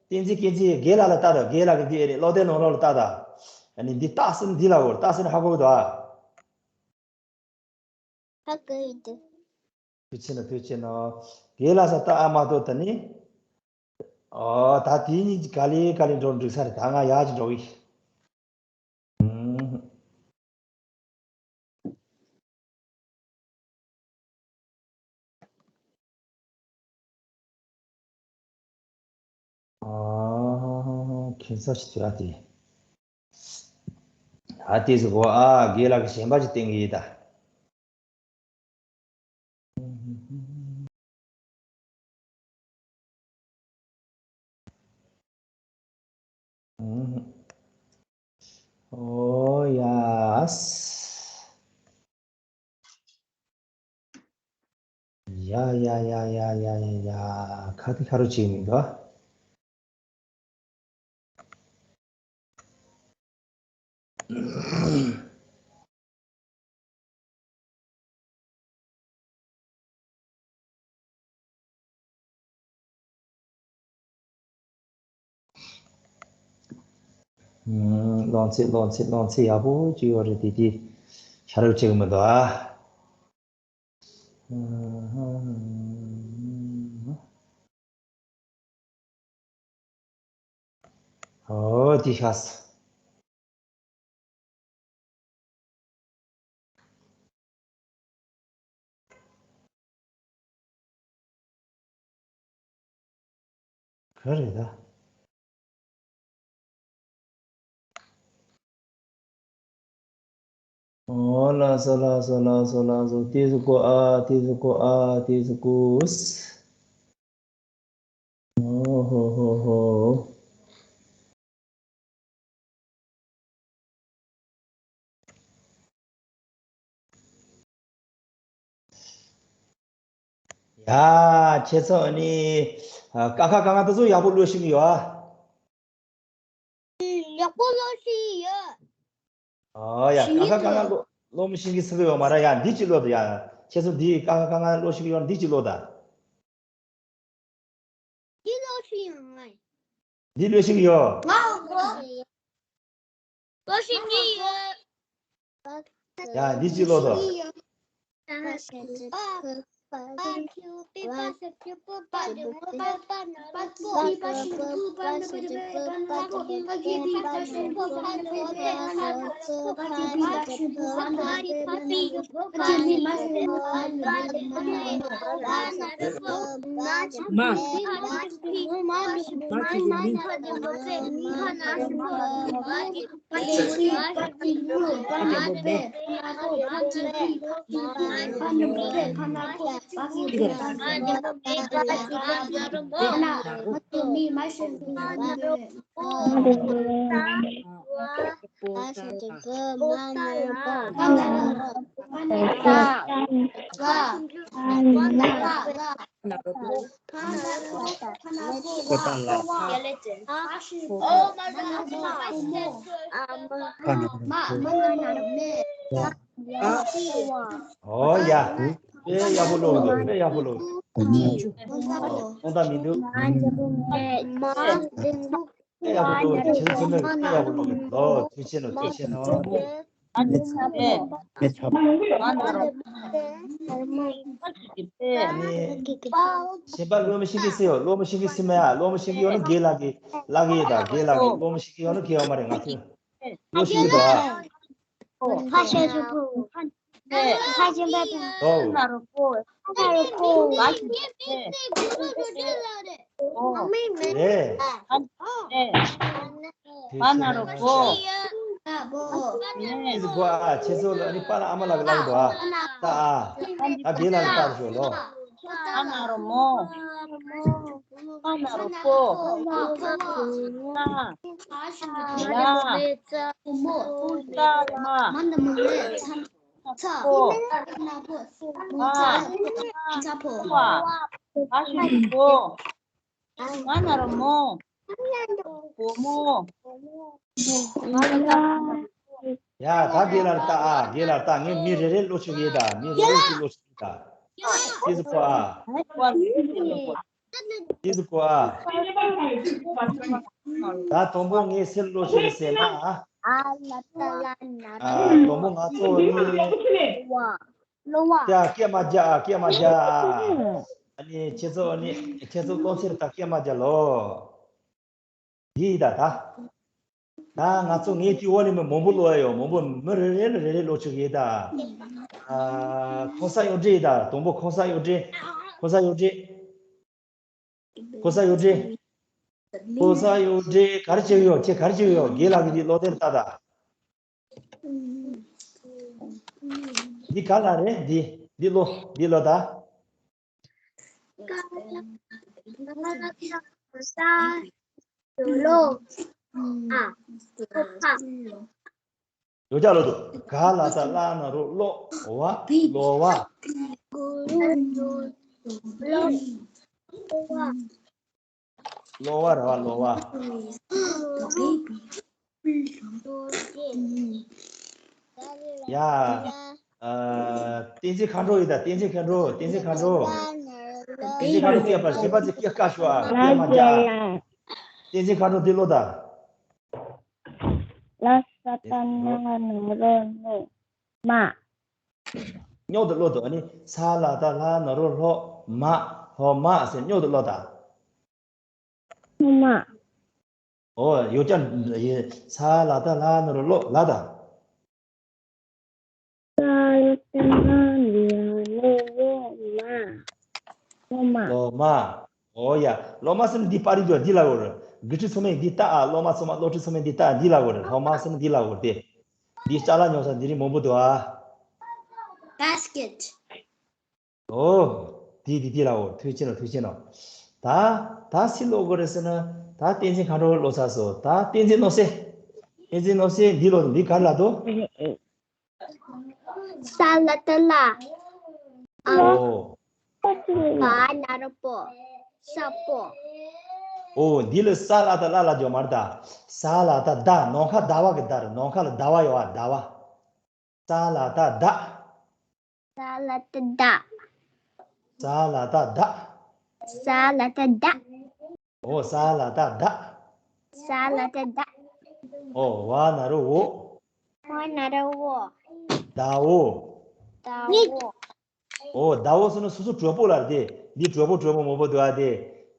བསྟན་འཛིན་བསྟན་འཛིན་རྒན་ལགས་ལ་ལྟ་དང་། རྒན་ལགས་ཀྱིས་འདི་ཨེ་རེད། གློག་ཐད་ནང་ལོགས་ལ་ལྟ་དང་། ཨ་ནི་འདི་ཏ་ཟེར་འདི་ལབ་དགོས་རེད། ཏ་ཟེར་ཧ་གོ་འདུག་ཨ། ཧ་གོ་ཡི་འདུག་ཐུགས་ཆེ་གནང་། ཐུགས་ཆེ་གནང་། རྒན་ལགས་ས་ལྟ་ཨ་མ་གཏོགས་ད་ནི། ཨོ་ད་དེ་གཉིས་ག་ལེ་ག་ལེ་འགྲོ་འགྲིག་ས་རེད། ད་ང་ཡར་ཅིག་འགྲོ་གི། ཨུམ། ཨ། ཁྱད་མཚར་ཞིག་འདུག་ཨ་དེ། ཨ་དེ་ཟེར་གོ་ཨ། རྒན་ལགས་ཀྱིས་གཞན་པ་ཅིག་བསྟན་གྱི་ཡིན་ད། ཨོ་ཡ། ཡ་ཡ་ཡ། ཁ་དེ་ཁ་རུ་བྱེད་མི་འདུག་ཨུམ། གློག་ཚད་གློག་ཚད་གློག་ཚད་ཡག་པོ་ཅིག་ཡོད་རེད་དེ། དེ་ཤ་རུབ་བྱེད་གི་མི་འདུག་ཨ། ཨོ་དེ་ཤ་ས། ག་རེད་ད། ཨོ་ལགས་སོ་ལགས་སོ་ལགས་སོ་ལགས་སོ། དེ་ཟེར་གོ་ཨ། དེ་ཟེར་གོ་ཨ། དེ་ཟེར་གོ། ཨོ་ཧོ་ཧོ་ཧོ། ཡ། ཁྱེད་ཚོ་ནི་ཀ་ཁ་ག་ང་དེ་ཚོ་ཡག་པོ་ཀློག་ཤེས་ཀྱི་ཡོད་ཨ། ཡག་པོ་ཀློག་ཤེས་ཡོད། ཨོ་ཡ། ཀ་ཁ་ག་ང་ཀློག་ཀློག་མི་ཤེས་ཀྱི་ཟེར་གྱི་ཡོད་མ་རེད་ཡ། འདི་གཅིག་ཀློག་དང་ཡ། ཁྱེད་ཚོ་འདི་ཀ་ཁ་ག་ང་ཀློག་ཤེས་ཀྱི་ཡོད་ན་འདི་གཅིག་ཀློག་དང་། འདི་ཀློག་ཤེས་ཡོད་ང་། འདི་ཀློག་ཤེས་ཀྱི་ཡོད། ང་ཀློག་ཤེས་ཀྱི་ཡོད། ཡ། འདི་གཅིག་ཀློག་དང་། ཨོ་ཡ། དཔེ་ཡག་པོ་ཀློག་འདུག་དཔེ་ཡག་པོ་ཀློག་ཨོ། དགོངས་དག་མི་འདུག་ཡག་པོ་འདུག་ཁྱེད་ཚོ་ཚང་མས་དཔེ་ཡག་པོ་འདུག་ལོ། ཐུགས་རྗེ་ཆེ་ནོ། ཐུགས་རྗེ་ཆེ་ནོ། ཨ་ནི་ཚ་པོ། ཨ་ན་རོ། ཨ་ནི་ཚ་པོ། ཨ་ནི། གཞན་པ་སློབ་མ་ཤེས་ཀྱི་སེ་ཡོ། སློབ་མ་ཤེས་ཀྱི་སེ་མ་ཡ། སློབ་མ་ཤེས་ཀྱི་ཡོད་ན་རྒན་ལགས་ཀྱི་ལགས་ཀྱི་ཡོད་ད། རྒན་ལགས་ཀྱི། སློབ་མ་ཤེས་ཀྱི་ཡོད་ན་རྒན་ཡོད་མ་རེད། ང་ཚོས་སློབ་ཤེས་ཀྱི་འདུག་ཨ། ཕ་ཤ་ཤ་ཕུ། ཨོ། ཨ་ན་རོ་པོ། ཨ་ན་རོ་པོ། ཨ་ཤ་ཤ་ཕུ། ཨོ། རེད། ཨ་ན་རོ་པོ། ཨེ་ཟི་གོ་ཨ། ཁྱེད་ཚོ་ལ་ནི་པཱ་ལགས་ཨ་མ་ལགས་ལབ་འདུག་ཨ། ད་ཨ། ད་རྒན་ལགས་ལ་ལྟ་ཤོག་ལོ། ཨ་ན་རོ་མོ། ཨ་ན་རོ་པོ། ཨ། ལ། ཨུ་ས་ལ། པོ། ཨ། ཨ་ཤ་པོ། ཨ་ན་རོ་མོ། བུ་མོ། ཡ། ད་རྒན་ལགས་ལ་ལྟ་ཨ། རྒན་ལགས་ལ་ལྟ། ངས་མི་རེ་རེ་བློ་ཆུང་ཡིན་ད། མི་རེ་རེ་ཞིག་བློ་ཆུང་ཡིན་ད། ཏི་ཙི་པོ་ཨ། ཏི་ཙི་པོ་ཨ། ད་དང་པོ་ངས་སུར་བློ་ཆུང་ཟེར་ན་ཨ། ཨ་ལ་ཏ་ལ་ན་རོ། ཨ། དང་པོ་ང་ཚོ་ནི། ལོ་བ། ལོ་བ། ཡ། སྐད་མ་རྒྱག་ཨ། སྐད་མ་རྒྱག་ཨ། ཨ་ནི་ཁྱེད་ཚོ་ནི་ཁྱེད་ཚོ་སློབ་ཚན་ད་སྐད་མ་རྒྱག་ལོ། འདི་ཡིན་ད་ད། ད་ང་ཚོ་ངའི་དེའི་འོག་ནས་མི་མང་པོ་ཀློག་ཡ་ཡོད། མང་པོ་མི་རེ་རེ་ལ་རེ་རེ་ཀློག་ཆོག་གི་ཡིན་ད། ཨ། ཁོ་ས་གཡོག་འདྲེ་ཡིན་ད། དང་པོ་ཁོ་ས་གཡོག་འདྲེ། ཁོ་ས་གཡོག་འདྲེ། ཁོ་ས་གཡོག་འདྲེ། ཁོ་ས་གཡོག་འདྲེ་ག་རེ་བྱེད་ཀྱི་ཡོད། ཁྱེད་ག་རེ་བྱེད་ཀྱི་ཡོད། རྒན་ལགས་ཀྱིས་འདི་ཀློག་དེར་ལྟ་ད། འདི་ག་ལ་རེད། འདི་འདི་ཀློག་འདི་ཀློག་ད། ལོ། ཨ། ལོ། ཡོ་བྱད་ཀློག་འདུག་ག་ལ་ཏ་ལ་ན་རོ་ཀློ་བ། ཀློ་བ། ཀློ་བ་རེད་བ། ཀློ་བ། ཡ། ཨ། བསྟན་འཛིན་མཁའ་འགྲོ་ཡིན་ད། བསྟན་འཛིན་མཁའ་འགྲོ། བསྟན་འཛིན་མཁའ་འགྲོ། བསྟན་འཛིན་མཁའ་འགྲོ་སྐད་པར་གཞན་པ་ཚོས་སྐད་བཀག་ཤོག་ཨ། སྐད་མ་རྒྱག་བསྟན་འཛིན་མཁའ་འགྲོ་འདི་ཀློག་ད། ལ་ས་ཏ་ན་ན་རོ་ནོ། མ། རྙོག་ཏུ་ཀློག་འདུག་ཨ་ནི་ས་ལ་ཏ་ལ་ན་རོ་ལྷོ། མ། ལྷོ་མ་ཟེར་རྙོག་ཏུ་ཀློག་ད། ལྷོ་མ། ཨོ། ཡོ་བྱད་ཡིན། ས་ལ་ཏ་ལ་ན་རོ་ལྷོ། ལ་ད། ས་ལ་ཏ་ལ་ན་རོ་ལྷོ་མ། ལྷོ་མ། ལྷོ་མ། ཨོ་ཡ། ལྷོ་མ་ཟེར་ན་འདི་པར་རིས་འདུག་འདི་ལ་གོ་རེད། དགེ་ཕྲུག་ཚང་མས་འདི་ལྟ་ཨ། ལྷོ་མ་ཚང་མ། སློབ་ཕྲུག་ཚང་མས་འདི་ལྟ། འདི་ལ་གོ་རེད། ལྷོ་མ་ཟེར་ན་འདི་ལ་གོ་རེད་དེ། འདི་ཅ་ལག་ཉོ་ས་འདི་རིགས་མང་པོ་འདུག་ཨ། Basket། ཨོ། དེ་དེ་དེ་ལའོ། ཐུགས་རྗེ་ཆེ་ནོ། ཐུགས་རྗེ་ཆེ་ནོ། ད་ད་སུ་ཀློག་དགོས་རེད་ཟེར་ན། ད་བསྟན་འཛིན་མཁའ་འགྲོ་ཀློག་ཚར་སོང་། ད་བསྟན་འཛིན་ནོར་སྲིད། བསྟན་འཛིན་ནོར་སྲིད་འདི་ཀློག་འདི་ག་རེ་ལབ་འདུག་ས་ལ་ཏ་ལ། ཨ། ཨོ། པ་ན་རོ་པོ། ས་པོ། ཨོ། འདི་ལ་ས་ལ་ཏ་ལ་ལབ་རྒྱུ་མ་རེད་ད། ས་ལ་ཏ་ཟླ། ནམ་མཁའ་ཟླ་བ་གི་ཟླ་རེད། ནམ་མཁའ་ལ་ཟླ་བ་ཡོད་ཨ། ཟླ་བ། ས་ལ་ཏ་ཟླ། ས་ལ་ཏ་ཟླ། ས་ལ་ཏ་ཟླ། ས་ལ་ཏ་ཟླ། ཨོ། ས་ལ་ཏ་ཟླ། ས་ལ་ཏ་ཟླ། ཨོ། བ་ན་རོ་བོ། བ་ན་རོ་བོ། ཟླ་བོ། ཟླ་བོ། ཨོ། ཟླ་བོ་ཟེར་ན་སོ་སོ་གྲོགས་པོ་ལ་རེད་དེ། འདི་གྲོགས་པོ་གྲོགས་མོ་མང་པོ་འདུག་ཨ་དེ།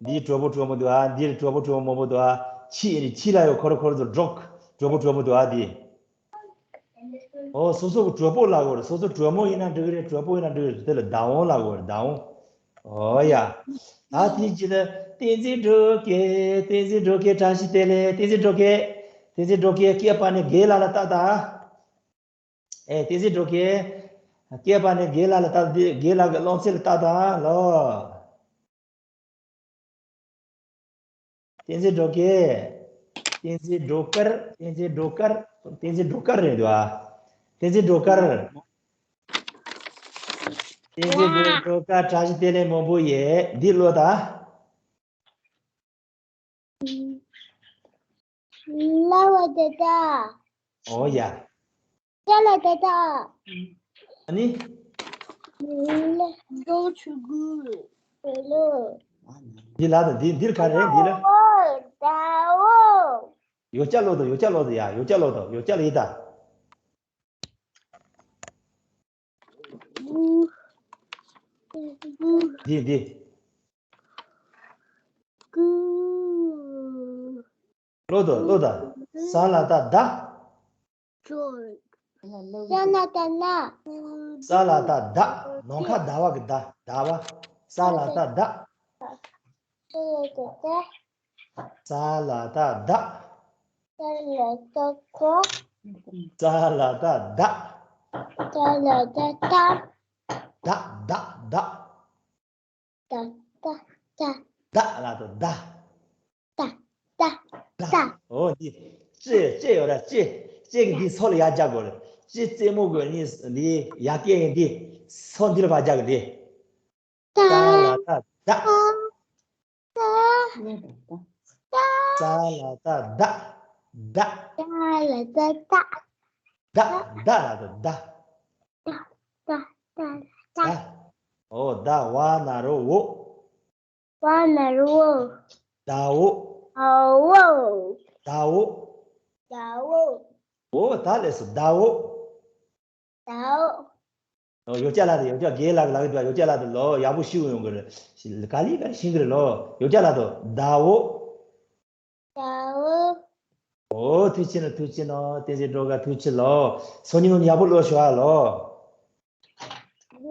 འདི་གྲོགས་པོ་གྲོགས་མོ་འདུག་ཨ། འདིར་གྲོགས་པོ་གྲོགས་མོ་མང་པོ་འདུག་ཨ། ཁྱི་ཡིན་ན་ཁྱི་ལ་ཡོད། ཁོ་ར་ཁོ་ར་ཚོ་གྲོགས། གྲོགས་པོ་གྲོགས་མོ་འདུག་ཨ་དེ། ཨོ། སོ་སོ་གི་གྲོགས་པོ་ལབ་དགོས་རེད། སོ་སོ་གྲོགས་མོ་ཡིན་ན་འགྲིག་གི་རེད། གྲོགས་པོ་ཡིན་ན་འགྲིག་གི་རེད། དེ་ལ་ཟླ་བོ་ལབ་དགོས་རེད། ཟླ་བོ། ཨོ་ཡ། ད་དེ་རྗེས་ལ་བསྟན་འཛིན་འབྲུག་རྒྱལ། བསྟན་འཛིན་འབྲུག་རྒྱལ་བཀྲ་ཤིས་བདེ་ལེགས། བསྟན་འཛིན་འབྲུག་རྒྱལ། བསྟན་འཛིན་འབྲུག་རྒྱལ་སྐྱེས་པ་ནས་རྒན་ལགས་ལ་ལྟ་ད། ཨེ། བསྟན་འཛིན་འབྲུག་རྒྱལ་སྐྱེས་པ་ནས་རྒན་ལགས་ལ་ལྟ། རྒན་ལགས་ཀྱི་སློབ་ཚན་ལ་ལྟ་ད་ལོ། བསྟན་འཛིན་འབྲུག་རྒྱལ། བསྟན་འཛིན་སྒྲོལ་དཀར། བསྟན་འཛིན་སྒྲོལ་དཀར། བསྟན་འཛིན་སྒྲོལ་དཀར་རེད་འདུག་ཨ། བསྟན་འཛིན་སྒྲོལ་དཀར། བསྟན་འཛིན་སྒྲོལ་དཀར་བཀྲ་ཤིས་བདེ་ལེགས་མང་པོ་ཡོད། འདི་ཀློག་ད། ལ་བ་ཏ་ཟླ། ཨོ་ཡ། ཏ་ལ་ཏ་ཟླ། ཨ་ནི། ལ། རོ་ཆུ་གུ། ལོ། འདི་ལ་དང་འདི་འདིར་ག་རེ་འདི་ལ། ཟླ་བོ། ཡོ་བྱད་ཀློག་དང་ཡོ་བྱད་ཀློག་དང་ཡ་ཡོ་བྱད་ཀློག་དང་ཡོ་བྱད་ལ་ཡི་ད། འདི་འདི། ཀློག་དང་ཀློག་དང་། ས་ལ་ད་ཟླ། ས་ལ་ད་ཟླ། ནམ་མཁའ་ཟླ་བ་གི་ཟླ་ཟླ་བ། ས་ལ་ད་ཟླ། ས་ལ་ད་ཟླ། ས་ལ་ད་ཟླ། ས་ལ་ད་ཟླ། ས་ལ་ད་ཟླ། ཟླ་ཟླ་ཟླ། ཟླ་ཟླ་ཟླ། ཟླ་ལ་ད་ཟླ། ཟླ་ཟླ་ཟླ། ཟླ། འོ་འདི། ལྕེ་ལྕེ་ཡོད་ར་ལྕེ། ལྕེ་གི་འདི་སོ་ལ་ཡར་རྒྱག་དགོས་རེད། ལྕེ་རྩེ་མོ་གི་གཉིས་འདི་ཡར་སྐྱེ་གི་འདི། སོ་འདི་ལ་ཕར་རྒྱག་གི་འདི། ད། ས་ལ་ད་ཟླ། ད། ད། ས་ལ་ད་ཟླ། ཟླ། ས་ལ་ད་ཟླ། ཟླ་ཟླ་ལ་ད་ཟླ། ཟླ་ཟླ་ཟླ་ལ་ད་ཟླ། ཟླ། འོ་ཟླ། བ་ན་རོ་བོ། བ་ན་རོ་བོ། ཟླ་བོ། ཟླ་བོ། ཟླ་བོ། ཟླ་བོ། འོ་ད་ལས་སུ་ཟླ་བོ། ཟླ་བོ། ཨོ་ཡོ་བྱད་ལ་དེ་ཡོ་བྱད་དགེ་ལགས་ལགས་དུ་ཡོ་བྱད་ལ་དེ་ལོ་ཡག་པོ་ཤེས་ཡོང་གི་རེད། ག་ལི་ག་ལི་ཤེས་གི་རེད་ལོ། ཡོ་བྱད་ལ་དེ་ཟླ་བོ། ཟླ་བོ། ཨོ་ཐུགས་རྗེ་ཆེ་ནོ་ཐུགས་རྗེ་ཆེ་ནོ། བསྟན་འཛིན་སྒྲོལ་དཀར་ཐུགས་རྗེ་ཆེ་ལོ། སང་ཉིན་ནོ་ཡག་པོ་ཀློག་ཤོག་ཨ་ལོ།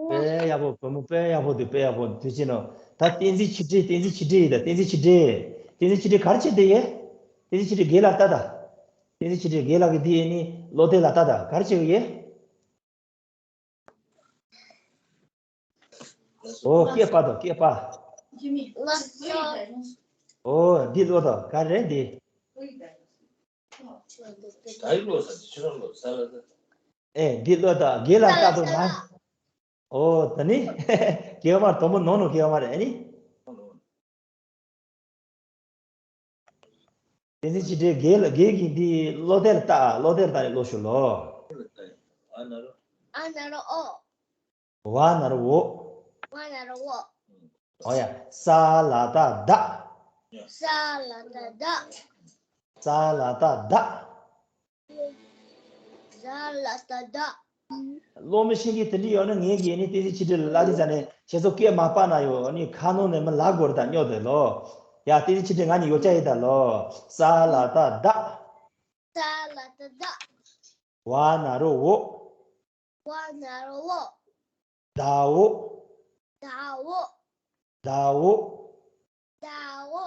དཔེ་ཡག་པོ་བུ་མོ་དཔེ་ཡག་པོ་འདུག་དཔེ་ཡག་པོ་འདུག་ཐུགས་རྗེ་ཆེ་ནོ། ད་བསྟན་འཛིན་ཆོས་སྒྲོན་བསྟན་འཛིན་ཆོས་སྒྲོན་ཡིན་ད་བསྟན་འཛིན་ཆོས་སྒྲོན། བསྟན་འཛིན་ཆོས་སྒྲོན་ག་རེ་བྱེད་དེ་ཡེ། བསྟན་འཛིན་ཆོས་སྒྲོན་དགེ་ལ་ལྟ་ད། བསྟན་འཛིན་ཆོས་སྒྲོན་དགེ་ལགས་ཀྱི་འདི་ཡེ་ནི་ཀློག་དེབ་ལ་ལྟ་ད་ག་རེ་བྱེད་ཀྱི་ཡེ། ཨོ་སྐེད་པ་དང་སྐེད་པ། ཨོ་འདི་ཀློག་དང་ག་རེ་འདི། ཨེ་འདི་ཀློག་དང་དགེ་ལ་ལྟ་དང་ན། ཨོ་ད་ནི། སྐྱེ་བ་མ་དོ་མོ་ནོ་ནོ་སྐྱེ་བ་མ་རེད་ཨ་ནི། བསྟན་འཛིན་ཆོས་སྒྲོན་དགེ་ལ་དགེ་གི་འདི་ཀློག་དེབ་ལ་ལྟ་ཀློག་དེབ་ལ་ལྟ་ནས་ཀློག་ཤོག་ལོ། ཨ་ན་རོ་ཨོ། བ་ན་རོ་བོ། བ་ན་རོ་བོ། ཨོ་ཡ། ས་ལ་ད་ཟླ། ས་ལ་ད་ཟླ། ས་ལ་ད་ཟླ། ས་ལ་ད་ཟླ། སློབ་མ་ཤེས་མཁན་དེ་འདྲ་ཡོད་ན་ངས་ཀྱིས་ནི་བསྟན་འཛིན་ཆོས་སྒྲོན་ལ་ལ་ལི་ཟ་ནས་ཁྱེད་ཚོ་སྐད་མ་སྤར་ན་ཡོད་ནི་ཁ་ནང་ནས་མི་ལ་སྒོར་ད་སྨྱོ་དེ་ལོ། ཡ་བསྟན་འཛིན་ཆོས་སྒྲོན་ང་ནི་ཡོ་བྱད་ཡིན་ད་ལོ། ས་ལ་ད་ཟླ། ས་ལ་ད་ཟླ། བ་ན་རོ་བོ། བ་ན་རོ་བོ། ཟླ་བོ། ཟླ་བོ། ཟླ་བོ། ཟླ་བོ།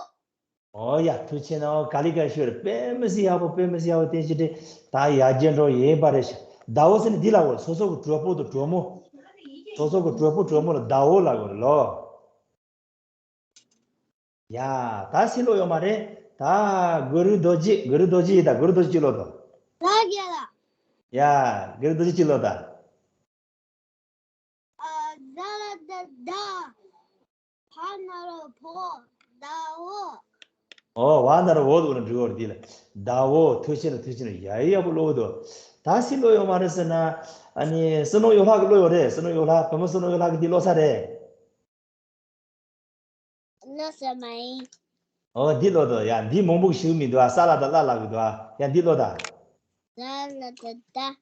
ཨོ་ཡ་ཐུགས་རྗེ་ཆེ་ནོ། ག་ལི་ག་ཤོད་རེད། དཔེ་མི་སྲིད་ཡག་པོ་དཔེ་མི་སྲིད་ཡག་པོ་བསྟན་འཛིན་ཆོས་སྒྲོན་ད་ཡར་རྒྱས་འགྲོ་ཡིན་པ་རེད་ཤག་ཟླ་བོ་ཟེར་ནི་འདི་ལ་འོ་སོ་སོ་གི་གྲོགས་པོ་དང་གྲོགས་མོ། སོ་སོ་གི་གྲོགས་པོ་གྲོགས་མོ་ལ་ཟླ་བོ་ལ་གོ་རེད་ལོ། ཡ་ད་སི་ལོ་ཡོད་མ་རེད། ད་གུ་རུ་རྡོ་རྗེ་གུ་རུ་རྡོ་རྗེ་ཡིན་ད་གུ་རུ་རྡོ་རྗེ་ལོ་ད། ལ་རྒྱ་ལ། ཡ་གུ་རུ་རྡོ་རྗེ་ལོ་ད། ཨ་ཟ་ལ་ད་ཟླ། བ་ན་རོ་བོ། ཟླ་བོ། ཨོ་བ་ན་རོ་བོ་འདུག་ན་འབྲི་བར་འདི་ལ། ཟླ་བོ་ཐུགས་རྗེ་ཆེ་ལ་ཐུགས་རྗེ་ཆེ་ལ་ཡ་ཡི་ཡག་པོ་ཀློག་འདུག་ད་སི་ལོ་ཡོད་མ་རེད་ཟེར་ན། ཨ་ནི་བསོད་ནམས་གཡོ་ལྷག་གི་ཀློག་ཡོད་རེད། བསོད་ནམས་གཡོ་ལྷག་བུ་མོ་བསོད་ནམས་གཡོ་ལྷག་གི་འདི་ཀློག་ས་རེད། ཀློག་ས་མ་ཡིན། ཨོ་འདི་ཀློག་འདུག་ཡ་འདི་མང་པོ་ཞིག་མི་འདུག་ཨ་ས་ལ་ད་ལ་ལ་གི་འདུག་ཨ་ཡ་འདི་ཀློག་ད། ཟ་ལ་ད་ཟླ།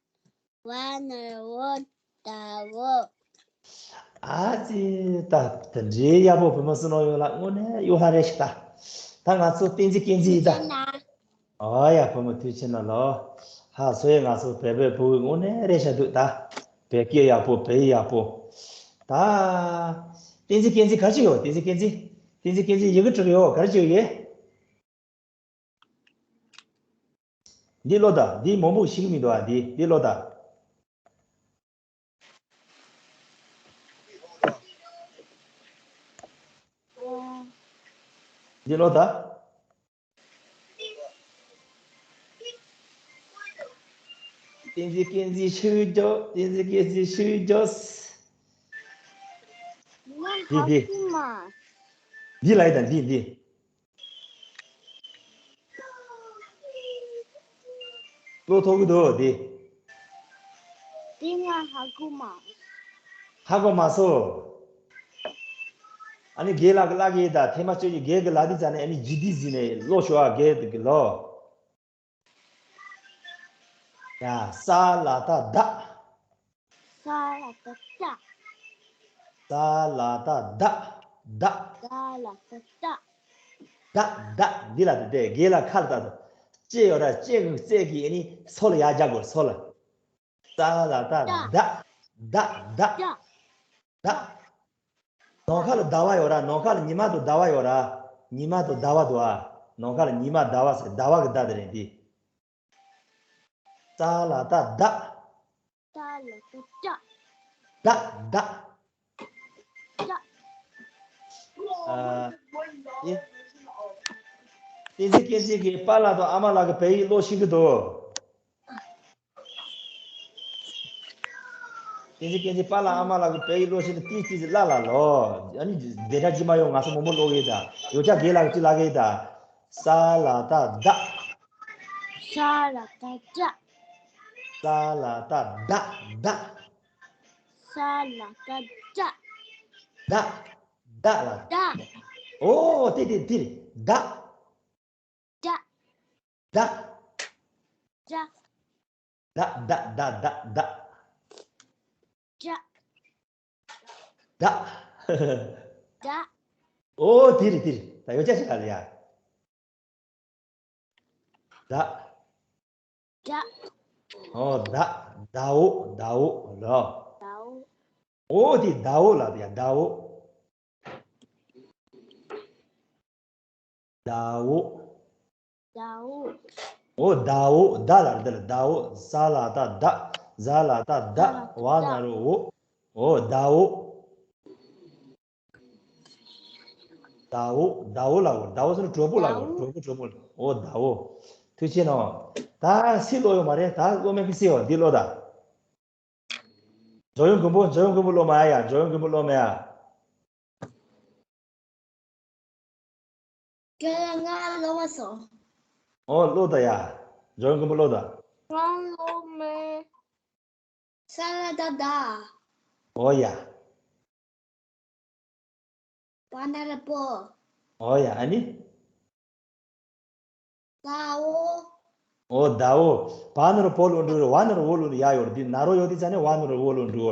བ་ན་རོ་བོ། ཟླ་བོ། ཨ་ཙི། ད་དེ་འདྲའི་ཡག་པོ་བུ་མོ་བསོད་ནམས་གཡོ་ལྷག་དངོས་གནས་གཡོ་ལྷག་རེད་ཤག་ད་ད་ང་ཚོ་བསྟན་འཛིན་སྐྱེས་འཛིན་ཡིན་ད། ཨོ་ཡ་བུ་མོ་ཐུགས་རྗེ་ཆེ་ན་ལོ། ཧ་སོ་ཡ་ང་ཚོ་བོད་པའི་བུ་དངོས་གནས་རེད་ཤག་འདུག་ད། བོད་སྐད་ཡག་པོ་བོད་ཡིག་ཡག་པོ། ད། བསྟན་འཛིན་སྐྱེས་འཛིན་ག་རེ་བྱེད་ཡོད། བསྟན་འཛིན་སྐྱེས་འཛིན། བསྟན་འཛིན་སྐྱེས་འཛིན་ཡི་གེ་འབྲི་གི་ཡོད། ག་རེ་བྱེད་ཡོད། འདི་ཀློག་དང་། འདི་མང་པོ་ཞིག་མི་འདུག་ཨ། འདི་འདི་ཀློག་དང་། འདི་ཀློག་དང་། བསྟན་འཛིན་སྐྱེས་འཛིན་ཤུགས་རྒྱོབ། བསྟན་འཛིན་སྐྱེས་འཛིན་ཤུགས་རྒྱོབ། ང་འདི་འདི། ཧ་གོ་མ། འདི་ལ་ཡི་དང་འདི་འདི། ཀློག་ཐུབ་ཀྱི་འདུག་འདི། འདི་ང་ཧ་གོ་མ། ཧ་གོ་མ་སོང་། ཨ་ནི་རྒན་ལགས་ཀྱི་ལག་གི་ད་ཐེངས་མ་གཅིག་གི་རྒན་གྱི་ལག་དེ་ཙ་ནས་ཨ་ནི་ཇི་ཏི་ཟིན་ནས་ཀློག་ཤོག་ཨ། རྒན་གྱི་ལོ། ཡ། ས་ལ་ད་ཟླ། ས་ལ་ད་ཟླ། ས་ལ་ད་ཟླ། ཟླ། ས་ལ་ད་ཟླ། ཟླ་ཟླ། འདི་ལ་དེ་དེ་རྒན་ལགས་ཁ་ལ་ད་དོ། ལྕེ་ཡོད་ར། ལྕེ་གི་རྩེ་གི་ཨ་ནི་སོ་ལ་ཡར་རྒྱག་དགོས། སོ་ལ། ས་ལ་ད་ཟླ། ཟླ་ཟླ་ཟླ། ཟླ། ནམ་མཁའ་ལ་ཟླ་བ་ཡོད་ར། ནམ་མཁའ་ལ་ཉི་མ་དང་ཟླ་བ་ཡོད་ར། ཉི་མ་དང་ཟླ་བ་འདུག་ཨ། ནམ་མཁའ་ལ་ཉི་མ་ཟླ་བ་ཟེར། ཟླ་བ་གི་ཟླ་དེ་རེད་འདི། ས་ལ་ད་ཟླ། ས་ལ་ད་ཟླ། ཟླ་ཟླ། ཟླ། ཨ། ཨེ། བསྟན་འཛིན་སྐྱེས་ཆེན་གྱིས་པཱ་ལགས་དང་ཨ་མ་ལགས་ཀྱི་བོད་ཡིག་ཀློག་ཤེས་ཀྱི་འདུག་བསྟན་འཛིན་སྐྱེས་ཆེན་པཱ་ལགས་ཨ་མ་ལགས་ཀྱི་བོད་ཡིག་ཀློག་ཤེས་ན་ཏིས་ཏིས་ཀླ་ལ་ལོ། ཨ་ནི་དེ་འདྲ་ཅི་མ་ཡོང་། ང་ཚོ་མང་པོ་ཀློག་གི་ཡིན་ད། ཡོ་ཆ་རྒན་ལགས་ཀྱིས་ཅི་ལབ་གི་ཡིན་ད། ས་ལ་ད་ཟླ། ས་ལ་ད་ཟླ། ས་ལ་ད་ཟླ་ཟླ། ས་ལ་ད་ཟླ། ཟླ་ཟླ་ལ། ཟླ། ཨོ་དེ་དེ་དེ་རེད། ཟླ། ཟླ། ཟླ། ཟླ། ཟླ་ཟླ་ཟླ་ཟླ་ཟླ། ཟླ། ཟླ། ཟླ། ཨོ་དེ་རེད་དེ་རེད། ད་ཡོ་ཆ་ཞིག་ལ་ཡ། ཟླ། ཟླ། ཨོ་ཟླ། ཟླ་བོ། ཟླ་བོ་ལ། ཟླ་བོ། ཨོ་དེ་ཟླ་བོ་ལ་ཡ། ཟླ་བོ། ཟླ་བོ། ཟླ་བོ། ཨོ་ཟླ་བོ། ཟླ་ལ་འདི་ལ་ཟླ་བོ། ས་ལ་ད་ཟླ། ཟ་ལ་ད་ཟླ། ཟ་ལ་ད་བ་ན་རོ་བོ། ཨོ་ཟླ་བོ། ཟླ་བོ། ཟླ་བོ་ལ་འོ། ཟླ་བོ་ཟེར་ན་གྲོགས་པོ་ལ་འོ། ཟླ་བོ། གྲོགས་པོ་གྲོགས་པོ་ལ། ཨོ་ཟླ་བོ། ཐུགས་རྗེ་ཆེ་གནང་། ད་སི་ཀློག་ཡོད་མ་རེད། ད་ཀློག་མེད་པའི་སི་འོ་འདི་ཀློག་ད། འཇོ་ཡོན་མགོན་པོ། འཇོ་ཡོན་མགོན་པོ་ཀློག་མ་ཡ། ཡ། འཇོ་ཡོན་མགོན་པོ་ཀློག་མ་ཡ། ཁྱོད་ལ་ང་ཀློག་མ་སོང་། ཨོ་ཀློག་ད་ཡ། འཇོ་ཡོན་མགོན་པོ་ཀློག་ད། ང་ཀློག་མེད། ས་ལ་ད་ཟླ། ཨོ་ཡ། བ་ན་རོ་བོ། ཨོ་ཡ། ཨ་ནི། ཟླ་བོ། ཨོ་ཟླ་བོ། བ་ན་རོ་བོ་ལ་འགྲོ་རེད། བ་ན་རོ་བོ་ལ་ཡ་ཡོད་རེད། འདི་ན་རོ་ཡོད་དེ་ཙ་ནས་བ་ན་རོ་བོ་ལ་འགྲོ།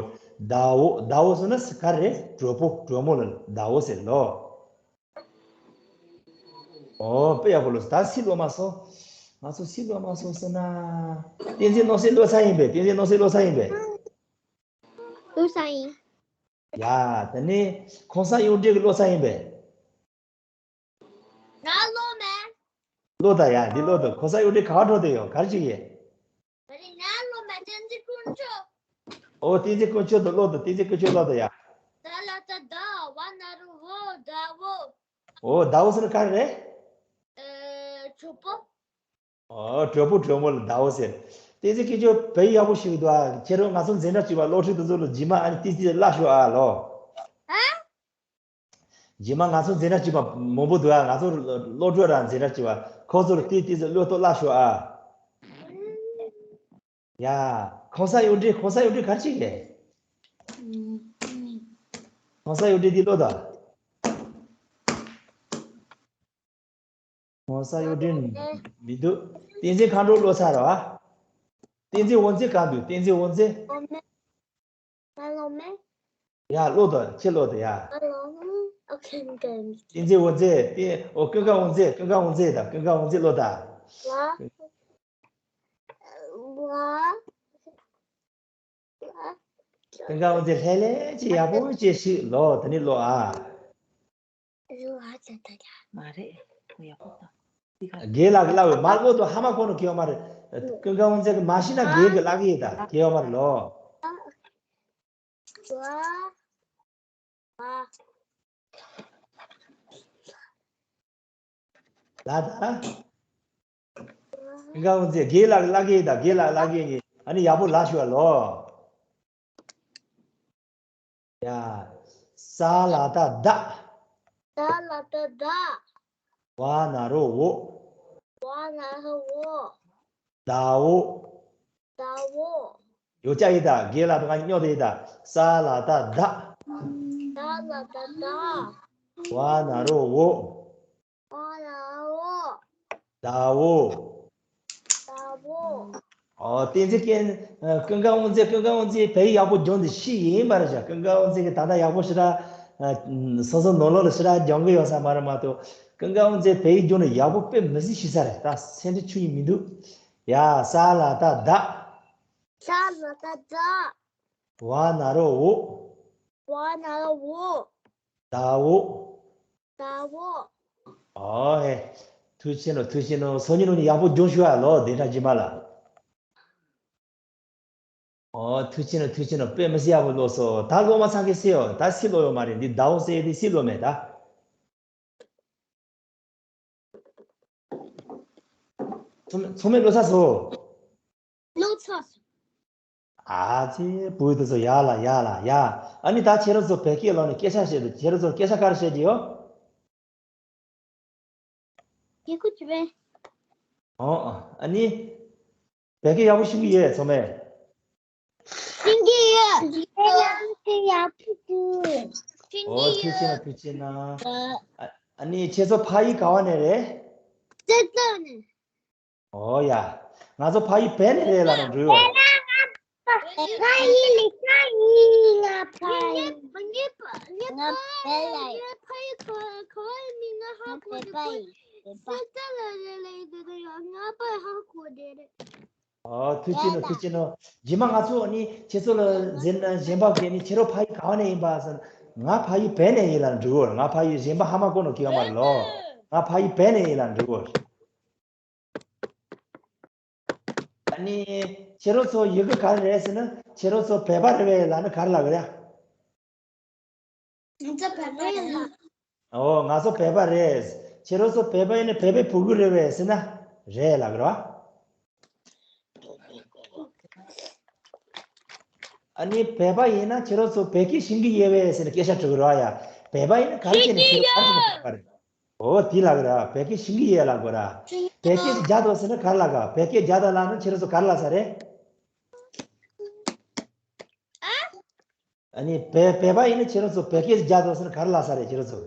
ཟླ་བོ། ཟླ་བོ་ཟེར་ན་ག་རེ་རེད། གྲོགས་པོ། གྲོགས་མོ་ལ་ཟླ་བོ་ཟེར་ལོ། ཨོ་དཔེ་ཡག་པོ་ལོ། ད་སི་ཀློག་མ་སོང་། ང་ཚོ་སི་ཀློག་མ་སོང་ཟེར་ན། བསྟན་འཛིན་ནོར་སྲིད་ཀློག་ཚར་ཡིན་པས། བསྟན་འཛིན་ནོར་སྲིད་ཀློག་ཚར་ཡིན་པས། ཀློག་ཚར་ཡིན། ཡ། དེ་ནས་ཁང་བཟང་གཡུ་སྒྲོན་གྱིས་ཀློག་ཚར་ཡིན་པས། ང་ཀློག་མེད། ཀློག་ད་ཡ། འདི་ཀློག་ད། ཁང་བཟང་གཡུ་སྒྲོན་ག་པར་འགྲོ་བསྡད་ཡོད། ག་རེ་བྱེད་ཀྱི་ཡོད། ད་རེས་ང་ཀློག་མེད། བསྟན་འཛིན་དཀོན་མཆོག་ཨོ་བསྟན་འཛིན་དཀོན་མཆོག་ད་ཀློག་ད། བསྟན་འཛིན་དཀོན་མཆོག་ཀློག་ད་ཡ། ཟ་ལ་ད་ཟླ། བ་ན་རོ་བོ། ཟླ་བོ། ཨོ་ཟླ་བོ་ཟེར་ན་ག་རེ་རེད། ཨེ། གྲོགས་པོ། ཨོ་གྲོགས་པོ་གྲོགས་མོ་ལ་ཟླ་བོ་ཟེར། བསྟན་འཛིན་དཀོན་མཆོག་བོད་ཡིག་ཡག་པོ་ཤེས་ཀྱི་འདུག་ཨ། ཁྱེད་རང་ང་ཚོ་འཛིན་གྲྭ་གཅིག་པ་སློབ་ཕྲུག་དེ་ཚོ་ལ་རྗེས་མ་ཨ་ནི་ཏིས་ཏིས་ཀློག་ཤོག་ཨ་ལོ། ཨ། རྗེས་མ་ང་ཚོ་འཛིན་གྲྭ་གཅིག་པ་མང་པོ་འདུག་ཨ། ང་ཚོ་སློབ་ཕྲུག་རང་འཛིན་གྲྭ་གཅིག་པ་ཁོ་ཚོར་ཏིས་ཏིས་ཀློག་ཏོ་ཀློག་ཤོག་ཨ། ཡ། ཁང་བཟང་གཡུ་སྒྲོན། ཁང་བཟང་གཡུ་སྒྲོན་ག་རེ་བྱེད་ཀྱི། ཁང་བཟང་གཡུ་སྒྲོན་འདི་ཀློག་ད། ཁང་བཟང་གཡུ་སྒྲོན་མི་འདུག་བསྟན་འཛིན་མཁའ་འགྲོ་ཀློག་ཚར་རེད་པ། བསྟན་འཛིན་དབང་འཛིན་གང་འདུག་བསྟན་འཛིན་དབང་འཛིན། ང་ཀློག་མེད། ང་ཀློག་མེད། ཡ་ཀློག་ད། ཁྱེད་ཀློག་ད་ཡ། ང་ཀློག་མེད། ཨོ་ཁེ། བསྟན་འཛིན་དབང་འཛིན། བསྟན། ཨོ་ཀུན་དགའ་དབང་འཛིན། ཀུན་དགའ་དབང་འཛིན་དང་། ཀུན་དགའ་དབང་འཛིན་ཀློག་ད། ང་། ང་། ཀུན་དགའ་དབང་འཛིན་ལྷོད་ལྷོད་ཅིག་ཡག་པོ་ཅིག་ཞིག་ཀློག་དེ་ནས་ཀློག་ཨ། མ་རེད། ཁོ་ཡག་པོ་དང་། དེ་ག་རྒན་ལགས་ཀྱིས་ལབ་པས་མ་ཀློག་དང་། ཧ་མ་གོ་ན་གལ་ཡོད་མ་རེད། ཀུན་དགའ་དབང་འཛིན་གྱིས་མ་ཤེས་ན་རྒན་གྱིས་ལབ་ཀྱི་ཡིན་ད། གལ་ཡོད་མ་རེད་ལོ། ལ། ལ། ལ་ད། ཀུན་དགའ་དབང་འཛིན། རྒན་ལགས་ཀྱིས་ལབ་ཀྱི་ཡིན་ད། རྒན་ལགས་ལབ་ཀྱི་ཡིན། ཨ་ནི་ཡག་པོ་ལབ་ཤོག་ཨ་ལོ། ཡ། ས་ལ་ད་ཟླ། ས་ལ་ད་ཟླ། བ་ན་རོ་བོ། བ་ན་རོ་བོ། ཟླ་བོ། ཟླ་བོ། ཡོ་ཅག་ཡིན་ད། རྒན་ལགས་དང་ང་གཉིས་སྙོག་དེ་ཡིན་ད། ས་ལ་ད་ཟླ། ས་ལ་ད་ཟླ། བ་ན་རོ་འོ། བ་ན་རོ་འོ། ཟླ་འོ། ཟླ་འོ། ཨོ། བསྟན་འཛིན་ཀུན། ཨ། ཀུན་དགའ་དབང་འཛིན། ཀུན་དགའ་དབང་འཛིན་བོད་ཡིག་ཡག་པོ་སྦྱོང་དུ་ཤེས་ཡིན་པ་རེད་ཤག་ཀུན་དགའ་དབང་འཛིན་གྱིས་ད་ལྟ་ཡག་པོ་ཞེ་དྲག་ཨ། སོ་སོ་ནང་ལོགས་ལ་ཞེ་དྲག་སྦྱོང་གི་ཡོད་ས་མ་རེད་མ་གཏོགས། ཀུན་དགའ་དབང་འཛིན་བོད་ཡིག་སྦྱོང་ནས་ཡག་པོ་དཔེ་མི་སྲིད་ཤེས་ས་རེད། ད་སེམས་ཁྲལ་ཆུ་ཡིས་མི་འདུག་ཡ། ས་ལ་བཏགས་ཟླ། ས་ལ་བཏགས་ཟླ། བ་ན་རོ་འོ། བ་ན་རོ་འོ། ཟླ་འོ། ཟླ་འོ། ཨོ་ཧེ། ཐུགས་རྗེ་ཆེ་ནོ། ཐུགས་རྗེ་ཆེ་ནོ། སང་ཉིན་ནོ་ནི་ཡག་པོ་སྦྱོང་ཤོག་ཨ། ལོ་བདུན་ཕྲག་རྗེས་མ་ལ། ཨོ། ཐུགས་རྗེ་ཆེ་ནོ། ཐུགས་རྗེ་ཆེ་ནོ། དཔེ་མི་སྲིད་ཡག་པོ་ཀློག་སོང་། ད་ཀློག་མ་ཚར་མཁན་སུ་ཡོད། ད་སུ་ཀློག་ཡོད་མ་རེད། འདི་ཟླ་འོ་ཟེར་ཡས་དེ་སུ་ཀློག་མེད་ད། ཚང་མས་ཀློག་ཚར་སོང་། ཀློག་ཚར་སོང་། ཨ་ཙི། བུ་དེ་ཚོ་ཡར་ལ་ཡར་ལ་ཡར། ཨ་ནི་ད་ཁྱེད་རང་ཚོ་བོད་སྐད་ལོག་ནས་སྐད་ཆ་བཤད་དུས། ཁྱེད་རང་ཚོ་སྐད་ཆ་ག་རེ་བཤད་ཀྱི་ཡོད། ཡི་གུ་བྱས་པས། ཨོ་ཨོ། ཨ་ནི། བོད་སྐད་ཡག་པོ་ཤེས་ཀྱི་ཡོད་ཚང་མས། ཤེས་ཀྱི་ཡོད། ཡག་པོ་འདུག་ཤེས་ཀྱི་ཡོད། ཨོ། ཐུགས་རྗེ་གནང་། ཐུགས་རྗེ་གནང་། ཨ། ཨ་ནི་ཁྱེད་ཚོ་ཕ་ཡུལ་ག་བ་ནས་རེད། རྩེ་ལྡེ་ནས། ཨོ་ཡ། ང་ཚོ་ཕ་ཡུལ་བལ་ནས་རེད་ལབ་ན་འགྲིག་གོ། ང་ཕ་ཡུལ་ལ་ཕ་ཡུལ། ང་བལ་ལ་ཡིན། ང་བལ་པ་ཡིན། བལ་པ། ཨོ། ཐུགས་རྗེ་ཆེ་ནོ། ཐུགས་རྗེ་ཆེ་ནོ། རྗེས་མ་ང་ཚོ་ནི་ཁྱེད་ཚོ་ལ་འཛིན་ན་གཞན་པ་གས་ནི་ཁྱེད་རང་ཕ་ཡུལ་ག་བ་ནས་ཡིན་པ་ཟེར་ན། ང་ཕ་ཡུལ་བལ་ནས་ཡིན་ལབ་ན་འགྲིག་གོ། ང་ཕ་ཡུལ་གཞན་པ་ཧ་མ་གོ་ནོ་ཁྱེད་ཡོད་མ་རེད་ལོ། ང་ཕ་ཡུལ་བལ་ནས་ཡིན་ལབ་ན་འགྲིག་གོ། ཨ་ནི། ཁྱེད་རང་ཚོ་ཡི་གེ་ག་རེ་རེད་ཟེར་ན། ཁྱེད་རང་ཚོ་བོད་པ་རེད་པས་ལབ་ན་ག་རེ་ལབ་གི་རེད། ང་ཚོ་བོད་པ་རེད་ལ། ཨོ། ང་ཚོ་བོད་པ་རེད། ཁྱེད་རང་ཚོ་བོད་པ་ཡིན་ན་བོད་པའི་བུ་གུ་རེད་པས་ཟེར་ན། རེད་ལབ་གི་རེད་པ། ཨ་ནི་བོད་པ་ཡིན་ན་ཁྱེད་རང་ཚོ་བོད་སྐད་ཤེས་ཀྱི་ཡོད་པས་ཟེར་ནས་སྐད་ཆ་དྲི་གི་རེད་པ་ཡ། བོད་པ་ཡིན་ན་ག་རེ་བྱས་ནས་ཤེས་ཀྱི་ཡོད། ག་རེ་བྱས་ནས་བོད་པ་རེད། ཨོ། དེ་ལབ་གི་རེད། བོད་སྐད་ཤེས་ཀྱི་ཡོད་ལབ་དགོས་ར། བོད་སྐད་ཅིག་རྒྱག་དང་ཟེར་ན་ག་རེ་ལབ་ག་བོད་སྐད་རྒྱག་དང་ལབ་ན་ཁྱེད་རང་ཚོ་ག་རེ་ལབ་ས་རེད། ཨ་ནི་བོད་བོད་པ་ཡིན་ན་ཁྱེད་རང་ཚོ་བོད་སྐད་ཅིག་རྒྱག་དང་ཟེར་ན་ག་རེ་ལབ་ས་རེད། ཁྱེད་རང་ཚོ།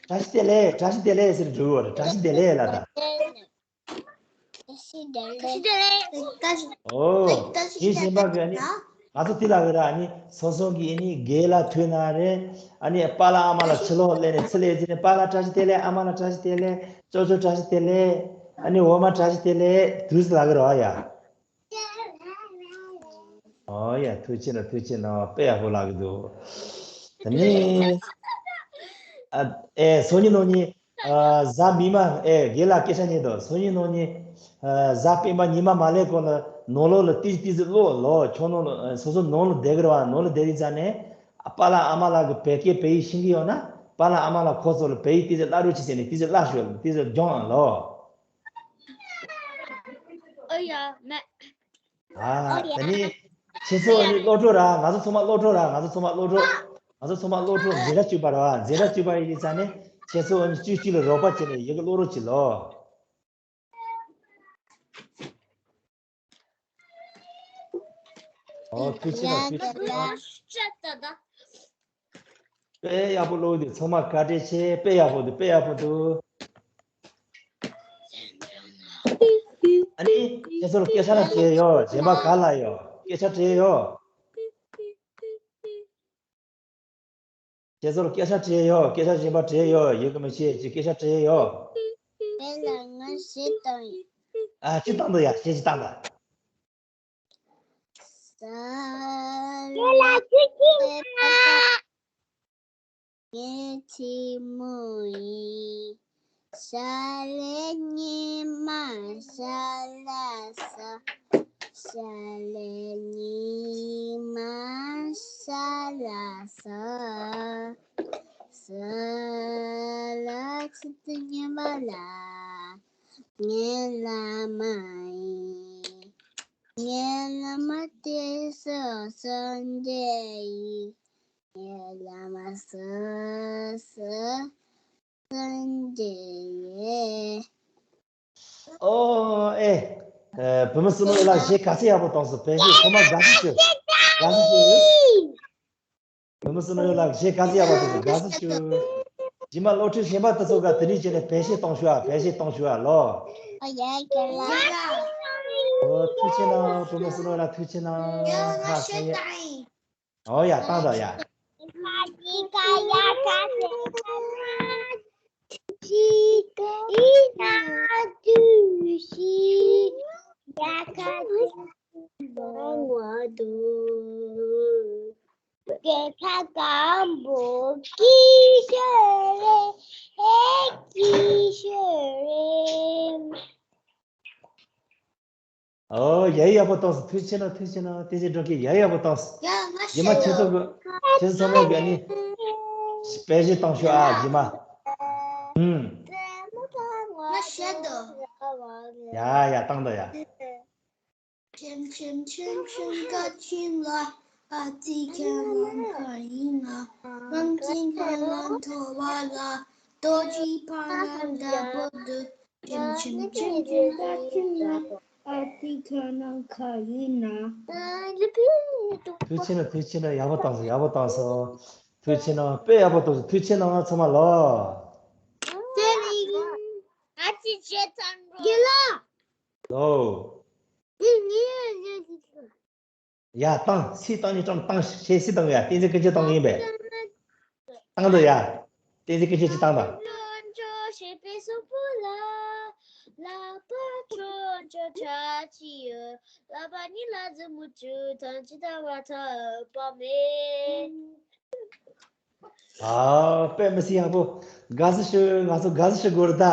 བཀྲ་ཤིས་བདེ་ལེགས། བཀྲ་ཤིས་བདེ་ལེགས་ཟེར་འགྲོ་གི་རེད། བཀྲ་ཤིས་བདེ་ལེགས་ལབ་དང་། ཨོ། ཡིན་གཞན་པ་གི་ཨ་ནི་ང་ཚོ་དེ་ལ་གི་ར། ཨ་ནི་སོ་སོ་གི་ཨ་ནི་རྒན་ལགས་ཐུག་ན་རེད། ཨ་ནི་པཱ་ལགས་ཨ་མ་ལགས་ཕྱི་ལོགས་སླེབས་ནས་ཚུར་སླེབས་ཚེ་ནས། པཱ་ལགས་བཀྲ་ཤིས་བདེ་ལེགས། ཨ་མ་ལགས་བཀྲ་ཤིས་བདེ་ལེགས། ཅོ་ཅོ་བཀྲ་ཤིས་བདེ་ལེགས། ཨ་ནི་འོ་མ་བཀྲ་ཤིས་བདེ་ལེགས། དུས་སུ་ལ་གི་ར་ཡ། ཨོ་ཡ། ཐུགས་རྗེ་ཆེ་ནོ། ཐུགས་རྗེ་ཆེ་ནོ། དཔེ་ཡག་པོ་ལབ་གི་འདུག་ད་ནི། ཨ། ཨེ། སང་ཉིན་གནངས་ཉིན། ཨ། གཟའ་མིག་དམར། ཨེ། རྒན་ལགས་སྐད་ཆ་ཉན་དང་། སང་ཉིན་གནངས་ཉིན། ཨ། གཟའ་སྤེན་པ་ཉི་མ་མ་སླེབས་གོང་ལ་ནང་ལོགས་ལ་ཏིག་ཙི་ཏིག་ཙི་ཀློག་ལོ། ཁྱོད་ནང་ལ། ཨ། སོ་སོ་ནང་ལ་བསྡད་ཀྱི་རེད་པ། ནང་ལ་བསྡད་དུས་ཙ་ནས། ཨ། པཱ་ལགས་ཨ་མ་ལགས་ཀྱིས་བོད་སྐད་བོད་ཡིག་ཤེས་ཀྱི་ཡོད་ན། པཱ་ལགས་ཨ་མ་ལགས་ཁོ་ཚོ་ལ་བོད་ཡིག་ཏིག་ཙི་བསླབ་རོགས་གྱིས་ཟེར་ནས་ཏིག་ཙི་བསླབ་ཤོག་ཏིག་ཙི་སྦྱོང་ཨ་ལོ། ཨོ་ཡ། མེད། ཨ། ཨོ་ཡ། ད་ནི་ཁྱེད་ཚོ་ཨ་ནི་སློབ་གྲོགས་ར། ང་ཚོ་ཚང་མ་སློབ་གྲོགས་ར། ང་ཚོ་ཚང་མ་སློབ་གྲོགས། ང་ཚོ་ཚང་མ་སློབ་གྲོགས་འཛིན་གྲྭ་བཅུ་པ་ར། འཛིན་གྲྭ་བཅུ་པ་ཡིན་དུས་ཙ་ནས་ཁྱེད་ཚོ་ཨ་ནི་གཅིག་གཅིག་ལ་རོགས་པ་བྱས་ནས་ཡི་གེ་ཀློག་རོགས་གྱིས་ལོ། ཨོ། ཐུགས་རྗེ་ཆེ་ལ། ཐུགས་རྗེ་ཆེ་ལ། དཔེ་ཡག་པོ་ཀློག་འདུག་ཚང་མ་བཀའ་དྲིན་ཆེ། དཔེ་ཡག་པོ་འདུག་དཔེ་ཡག་པོ་འདུག་ཨ་ནི་ཁྱེད་ཚོར་སྐད་ཆ་ལ་དྲིས་ཡོད། གཞན་པ་ག་ལ་ཡོད། སྐད་ཆ་དྲིས་ཡོད། ཁྱེད་ཚོར་སྐད་ཆ་དྲིས་ཡོད། སྐད་ཆ་གཞན་པ་དྲིས་ཡོད། ཡོད་གི་མི་ཤེས་ཀྱི་སྐད་ཆ་དྲིས་ཡོད། དེ་ལ་ང་ཞིག་བཏང་ཡིན། ཨ། ཅི་བཏང་འདུག་ཡ། ཞེ་ཅིག་བཏང་དང་། ས་ལ་ལ་ཅི་ཅི་ང་། ངའི་ཆེན་མོ་ཡིན། ཤ་ལེ་ཉི་མ། ཤ་ལ་ས། ཤ་ལེ་ཉི་མ། ཤ་ལ་ས། ས་ལ་ཆུ་ཚོད་ཉི་མ་ལ། ངའི་བླ་མ་ཡིན། ངའི་བླ་མ་དེ་སོ་སོ་འདྲ་ཡིན། ངའི་བླ་མ་སོ་སོ་འདྲ་ཡིན། ཨོ། ཨེ། ཨེ། བུ་མོ་བསོད་ནམས་ལགས་གཞས་ག་ཚོད་ཡག་པོ་བཏང་སོང་། བོད་གཞས། ཚང་མ་དགའ་བསུ་ཞུ། དགའ་བསུ་ཞུ། བུ་མོ་བསོད་ནམས་ལགས་གཞས་ག་ཚོད་ཡག་པོ་བཏང་སོང་། དགའ་བསུ་ཞུ། རྗེས་མ་སློབ་ཕྲུག་གཞན་པ་དེ་ཚོ་ག་དེ་རིང་བྱས་ནས་བེད་སྤྱོད་གཏོང་ཤོག་ཨ། བེད་སྤྱོད་གཏོང་ཤོག་ཨ་ལོ། ཨོ་ཡ་རྒན་ལགས། ཨོ་ཐུགས་རྗེ་གནང་། བུ་མོ་བསོད་ནམས་ལགས་ཐུགས་རྗེ་གནང་། ཁ་སང་ཡ། ཨོ་ཡ་བཏང་དང་ཡ། ཨོ་ཡ་ཡག་པོ་བཏང་སོང་། ཐུགས་རྗེ་གནང་། ཐུགས་རྗེ་གནང་། བསྟན་འཛིན་སྒྲོལ་དཀར་ཡ་ཡག་པོ་བཏང་སོང་། ཡ་ང་རྗེས་མ་ཁྱེད་ཚོ་གི་ཁྱེད་ཚོ་ཚང་མས་ག་ནི་དཔེ་ཞིག་བཏང་ཤོག་ཨ་རྗེས་མ། ཧུམ། ང་ཤེས་འདུག་ཡ་ཡ་བཏང་དང་ཡ། ཆེམ་ཆེམ་ཆེམ་ཆེམ་ཀ་ཆེམ་ལ། ཨ་ཙི་ཁྱེད་རང་ག་ཡིན་ན། རང་ཅིང་ཁྱེད་རང་ཐོ་བ་ལ། རྡོ་རྗེ་ཕ་ན་འདྲ་པོ་འདུག་ཆེམ་ཆེམ་ཆེམ་ཆེམ་ཀ་ཆེམ་ལ། ཨ་ཙི་ཁྱེད་རང་ག་ཡིན་ན། ཐུགས་རྗེ་གནང་། ཐུགས་རྗེ་གནང་། ཡག་པོ་བཏང་སོང་། ཡག་པོ་བཏང་སོང་། ཡག་པོ་བཏང་སོང་། ཐུགས་རྗེ་གནང་། དཔེ་ཡག་པོ་བཏང་སོང་། ཐུགས་རྗེ་གནང་ཚང་མ་ལོ། ཨ་ཙི་རྗེས་ཚང་རོགས། དགེ་ལགས། ལོ། དེ་ངའི་ཡ་བཏང་། སུས་བཏང་ནི་ཀྲང་བཏང་། ཤེས་སུས་བཏང་ཡ། བསྟན་འཛིན་ཀུན་མཁྱེན་བཏང་གི་ཡིན་པས། བཏང་འདུག་ཡ། བསྟན་འཛིན་ཀུན་མཁྱེན་ཅིག་བཏང་དང་། ཨ་དཔེ་མི་སྲིད་ཡག་པོ། དགའ་བསུ་ཞུ། ང་ཚོ་དགའ་བསུ་ཞུ་དགོས་རེད་ད།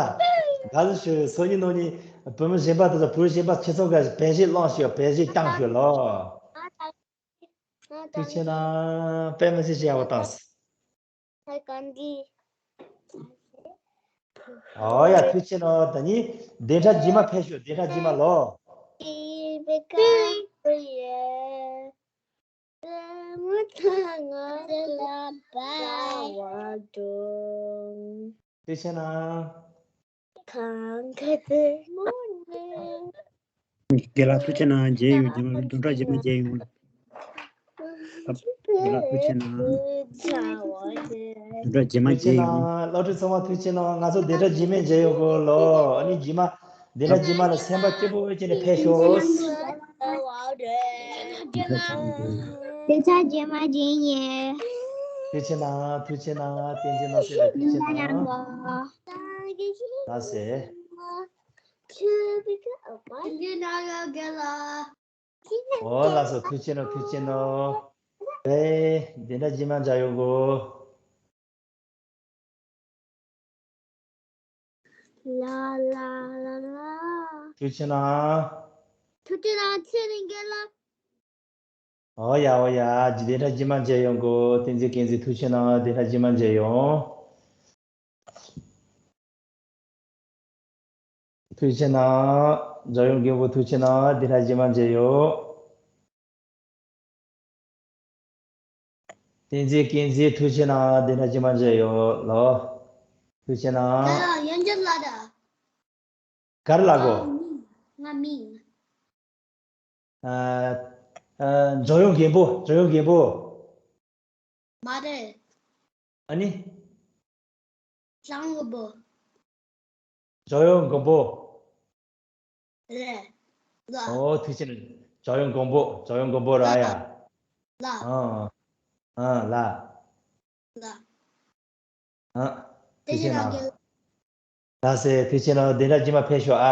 དགའ་བསུ་ཞུ། སང་ཉིན་གནངས་ཉིན་བུ་མོ་གཞན་པ་དེ་ཚོ། བུ་གཞན་པ་ཁྱེད་ཚོ་ག་བེད་སྤྱོད་བླངས་ཤོག་བེད་སྤྱོད་བཏང་ཤོག་ལོ། ཐུགས་རྗེ་གནང་། དཔེ་མི་སྲིད་ཞེ་ཡག་པོ་བཏང་སོང་། ཨོ་ཡ་ཐུགས་རྗེ་གནང་། ད་ནི་བདེན་ཕྲ་རྗེས་མ་ཕེབས་ཤོག་བདེན་ཕྲ་རྗེས་མ་ལོ། ཐུགས་རྗེ་གནང་། དགེ་ལགས་ཐུགས་རྗེ་གནང་། མཇལ་ཡོང་། རྗེས་མ་བདུན་ཕྲག་རྗེས་མ་མཇལ་ཡོང་། དགེ་ལགས་ཐུགས་རྗེ་གནང་། བདུན་ཕྲག་རྗེས་མ་མཇལ་ཡོང་། སློབ་ཕྲུག་ཚང་མ་ཐུགས་རྗེ་གནང་། ང་ཚོ་བདུན་ཕྲག་རྗེས་མ་མཇལ་ཡོང་གོ་ལོ། ཨ་ནི་རྗེས་མ་བདུན་ཕྲག་རྗེས་མ་ལ་སེམས་པ་སྐྱིད་པོ་བྱས་ནས་ཕེབས་ཤོག་བདུན་ཕྲག་རྗེས་མ་མཇལ་ཡིན། ཐུགས་རྗེ་གནང་། ཐུགས་རྗེ་གནང་། བསྟན་འཛིན་ནོར་སྲིད་ལགས་ཐུགས་རྗེ་གནང་། ལགས་སེ། ཨོ་ལགས་སོ། ཐུགས་རྗེ་གནང་། ཐུགས་རྗེ་གནང་། ཨེ། བདུན་ཕྲག་རྗེས་མ་མཇལ་ཡོང་གོ། ལ་ལ་ལ་ལ། ཐུགས་རྗེ་གནང་། ཐུགས་རྗེ་གནང་། ཚེ་རིང་རྒན་ལགས། ཨོ་ཡ་ཨོ་ཡ། བདུན་ཕྲག་རྗེས་མ་མཇལ་ཡོང་གོ། བསྟན་འཛིན་ཀུན་གཟིགས་ཐུགས་རྗེ་གནང་། བདུན་ཕྲག་རྗེས་མ་མཇལ་ཡོང་། ཐུགས་རྗེ་གནང་། འཇམ་དབྱངས་རྒན་པོ་ཐུགས་རྗེ་གནང་། བདུན་ཕྲག་རྗེས་མ་མཇལ་ཡོང་། བསྟན་འཛིན་ཀུན་གཟིགས་ཐུགས་རྗེ་གནང་། བདུན་ཕྲག་རྗེས་མ་མཇལ་ཡོང་། ལོ། ཐུགས་རྗེ་གནང་། ཡ་ཡོན་ཅན་ལགས་དང་། ག་རེ་ལབ་དགོས། ང་མིང་། ང་མིང་། ཨ། ཨ། འཇམ་དབྱངས་རྒན་པོ། འཇམ་དབྱངས་རྒན་པོ། མ་རེད། ཨ་ནི། ལང་གོ་པོ། འཇམ་དབྱངས་མགོན་པོ། རེད། ལ། ཨོ་ཐུགས་རྗེ་གནང་། འཇམ་དབྱངས་མགོན་པོ། འཇམ་དབྱངས་མགོན་པོ་ར་ཡ། ལ། ཨ། ཨ་ལ། ལ། ཨ། ཐུགས་རྗེ་གནང་། ལགས་སེ། ཐུགས་རྗེ་གནང་། བདུན་ཕྲག་རྗེས་མ་ཕེབས་ཤོག་ཨ།